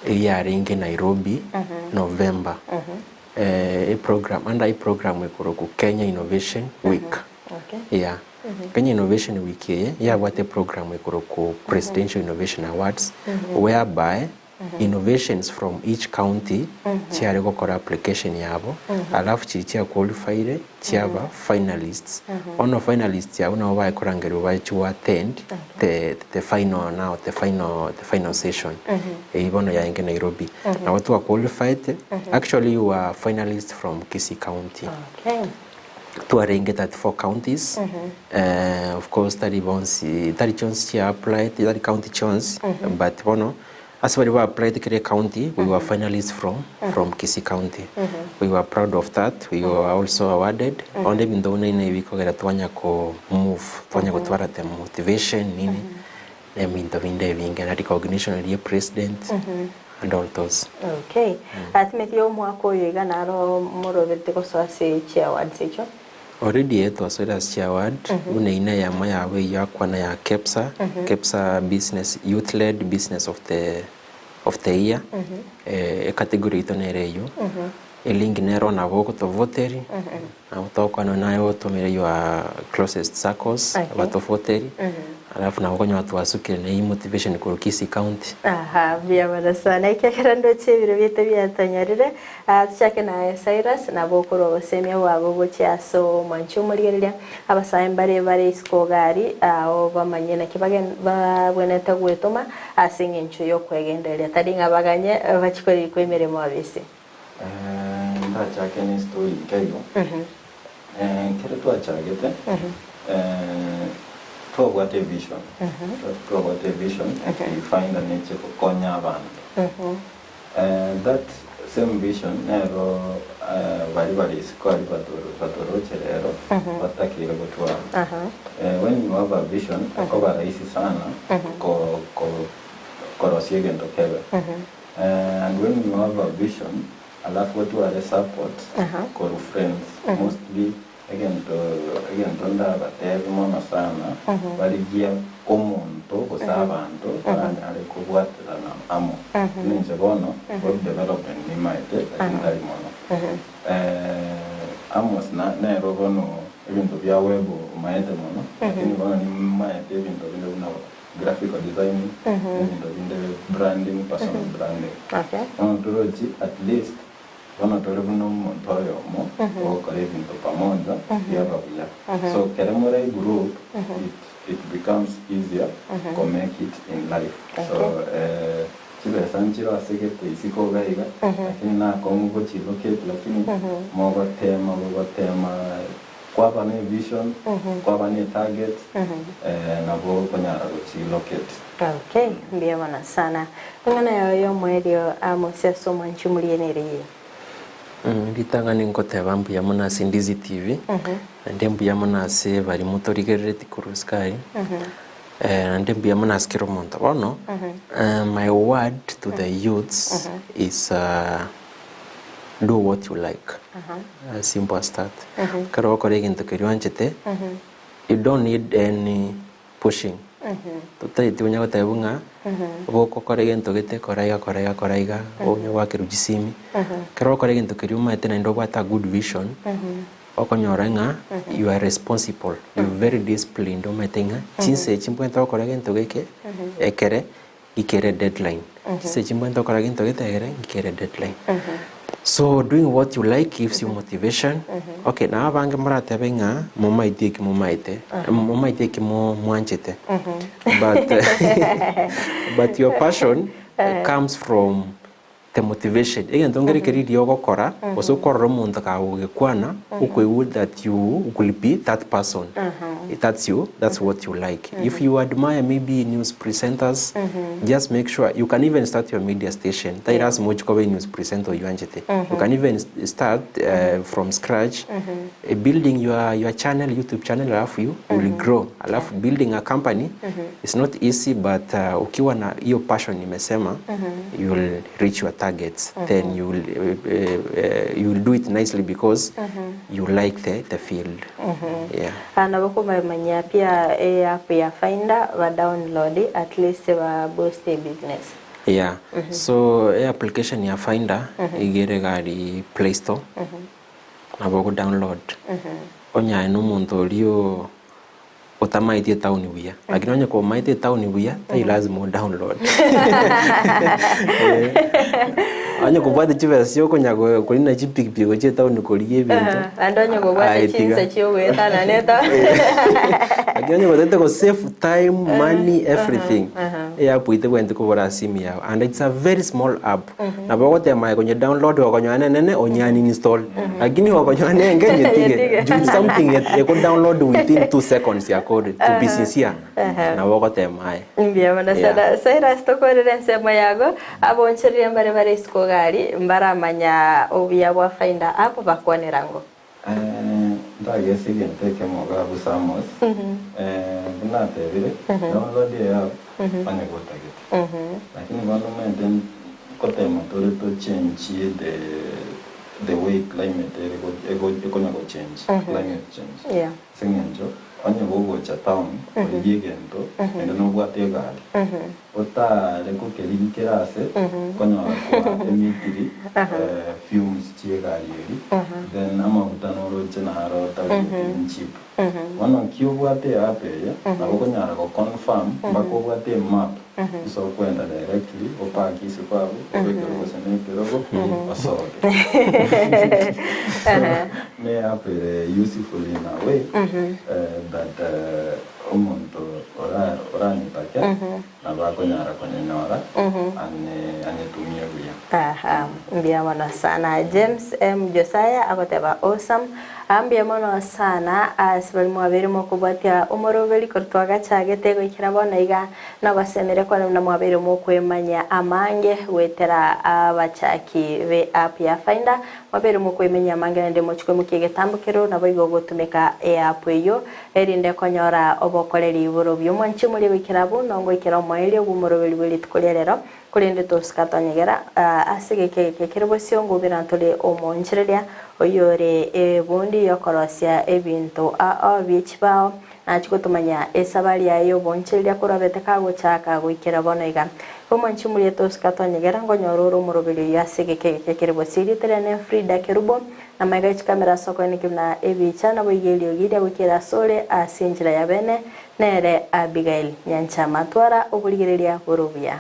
S3: eyio yarenge Nairobi November eh, eprogram under eprogram ekorokwa Kenya Innovation Week
S2: Okay.
S3: yeah Kenya Innovation Week eye yabwate eprogram ekorokwa Presidential Innovation Awards whereby Innovations from each county chiare gokora application yabo alafu chiria chia qualifyire chiaba finalists. Bono finalists abwo nabo baye korangerigwa bache go attend the the final now the final the final session eyio bono yarenge Nairobi. Nabo twa qualified actually we were finalists from Kisii county.
S2: Okay.
S3: Twarenge 34 counties of course tari bonsi tari chionsi chia applied tari county chionsi but bono. Ase baria ba applied kera ecounty, we were finalists from from Kisii County. We were proud of that, we were also awarded. Bono ebinto buna ine bikogera twanya ko move, twanya gotwara the motivation nini, na ebinto binde ebinge na recognition eria president and all those.
S2: Okay. Timothy omwaka oyo iga naro moroberete gosoa ase chiawards echio?
S3: Already eh twasoire ase chiaward buna eyio neyemo yabo eyio akwana ya KEPSA, KEPSA business youth led business of the of the year ecategory yaito nere eyio, elink nero nabo ogotovoteri nabo togokwana naye otomere your closest circles batovoteri alafu nabo okonyora twasukire na emotivation korwa Kisii county.
S2: Aha, mbuya mono sana ekiagera ndoche ebiro biaito biatonyorire. Tochake naye Cyrus, nabo okorwa obosemia bwabo gochia ase omwanchi omorigereria. Abasae mbare bare isiko gari ao bamanye naki babwenerete gwetoma ase engencho y'okwegendereria, tari ng'a baganye bachie korikwa emeremo abese.
S4: Ndachake ne story eke igo. Ekero twachagete, twabwate evision, twabwate evision ati Finder neche gokonya abanto. That same vision nero baria bare isiko aria batoroche rero batakeire gotwara. When you have a vision ekoba rahisi sana korosia egento kebe. And when you have a vision alafu otware support korwa friends mostly Egento egento ndabateebie mono sana, barigie omonto gose abanto baranyare kobwaterana amo. Buna inche bono, web development nimaete, lakini tari mono. Amos na nero bono ebinto bia web omaete mono, lakini bono nimaete ebinto binde buna graphical designing, na ebinto binde branding, personal branding. Bono torochi at least Bono tore buna omonto oyomo ogokora ebinto pamoja biaba buya. So kere more egroup it it becomes easier ko make it in life. So chibesa nchire ase gete isiko iga iga lakini nakong'u gochilocate lakini mogotema gogotema kwaba ne vision kwaba ne target nabo okonyara gochilocate.
S2: Okay, mbuya mono sana. Eng'ana yao y'omoerio Amosi ase omwanchi omoria nere eye.
S3: Ritang'ani nkoteba mbuya mono ase Ndizi TV, naende mbuya mono ase baria motorigereretie korwa isiko aria, naende mbuya mono ase kera omonto. Bono, my word to the youths is do what you like, as simple as that. Ekero ogokora egento keria oanchete, you don't need any pushing. Totaeti onya gotebwa ng'a gokokora egento gete kora iga kora iga kora iga onye goakerwa chisimi. Ekero ogokora egento keria omanyete naende obwate a good vision, okonyora ng'a you are responsible, you very disciplined omanyete ng'a chinsa echi mbwenerete gokora egento geke ekere ngikere deadline, chinsa echi mbwenerete gokora gento gete ekere ngikere deadline. So doing what you like gives you motivation, okay nabo abange moratebe ng'a momaeti eki momaete, momaeti eki mo mwanchete but but your passion comes from the motivation. Egento nkere keria riria ogokora gose okorora omonto kagogekwana okoigwa that you will be that person that's you that's what you like. If you admire maybe news presenters just make sure you can even start your media station tari lasima ochi koba enews presenter oywo oanchete. You can even start from scratch building your your channel youtube channel alafu you will grow alafu building a company is not easy but ukiwa na hiyo passion nimesema you will reach your targets then you will, you will do it nicely because you like the, the field yeah.
S2: Ah, nabo kobamanyia pia eapp ya Finder ba download at least ba boost business.
S3: Yeah. So e application ya Finder iga ere gari Play Store nabo ogo download onye aye na omonto oria oo otamaeti etown buya lakini onye komaete etown buya tari lazima o download. Onye kobwate chibesa chia okonya korina chipikipiki gochia etown korigia ebinto,
S2: Naende onye kobwate
S3: aye tiga.
S2: chinsa chia ogoetanana etown.
S3: Lakini onye gotagete go save time, money, everything, eapp eye tebwenereti kobora ase esimu yago. And it's a very small app. Nabo ogotema aye konye download gokonyora nenene onye uninstall. Lakini gokonyora nenge nyetige.
S2: Nyetige.
S3: Juu it's something eko download within 2 seconds yakore. To be sincere, nabo ogotema aye.
S2: Mbuya mono sana. Cyrus tokorere ensemo yago, abonchereria mbare bare isiko iga aria, mbaramanya obuya bwa Finder app bakwanera ng'o?
S4: Ntagese egento ekemo iga abwo Samos, buna natebire, download eye app onye gotagete. Lakini bono omanyete nkotema tore to change the the way climate ere ekonya go change, climate change. Ase eng'encho onye gogocha town korigia egento naende nobwate egari, otare gokerigi kera ase okonyora kwa emitiri fumes chia egari eria, then amaguta noroche naro tari cheap. Bono ki obwate eapp eye, nabo okonyara go confirm mpaka obwate emap ase okoenda directly opake isiko abwo obekerwe gose na ekerogo osoke. So ne app ere useful in a way that omonto oranyetake nabo akonyara konyenyora anyetumie buya.
S2: Aha, mbuya mono sana. James M. Josiah agoteba awesome. Mbuya mono sana ase baria mwabeire mokobwatia omoroberi korwa twagachagete goikera bono iga nogosemire kwane buna mwabeire mokwemanya amange goetera abachaki be app ya Finder. Mwabeire mokwemenya amange naende mochie koimokia egetambo kero nabo igo ogotumeka eapp eyio erinde konyora obokoreri borobio. Mwanche morie goikera abwo nongoikera omoerio bw'omoroberi bwe rituko ria rero. Korende tosika twanyegera ase egeka eke kere bosio ngobera ntore omoonchoreria oyore ebundi y'okorosia ebinto ao bie chibao, nachie gotomanya esabari yaye y'oboonchoreria korwa abete kagochaka goikera bono iga. Omwanchi moria tosika twanyegera nkonyora ore omoroberi oyio ase egeka eke kere bosio. Erieta riane Frida Kerubo, na amaiga ye chikamera ase okoenekia buna ebicha naboigo eriogi riria goikera asore ase enchera ya bene, nere Abigail Nyanchama. Twara oborigereria bore obuya.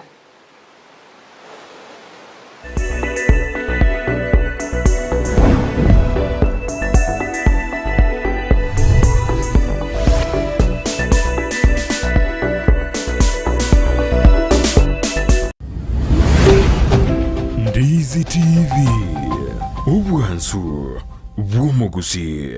S1: Ndizi TV, obwansu bw'omogusii.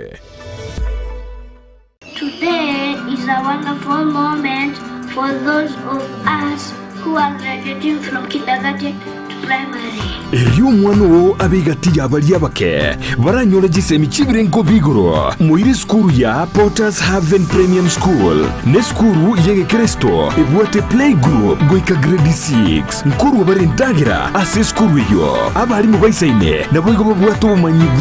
S11: Today is a wonderful moment for those of us who are graduating from kindergarten to primary.
S1: Erio omwana oo abe egati y'abaria abake baranyore chisemi chi'ebirengo bi'igoro. Moire esukuru ya Potters Haven Premium School nesukuru y'egekeresito ebwate playgroup goika grade 6. Nkorwa bare endagera ase esukuru eyio. Abarimu baisaine naboigo babwate obomanyi bwa.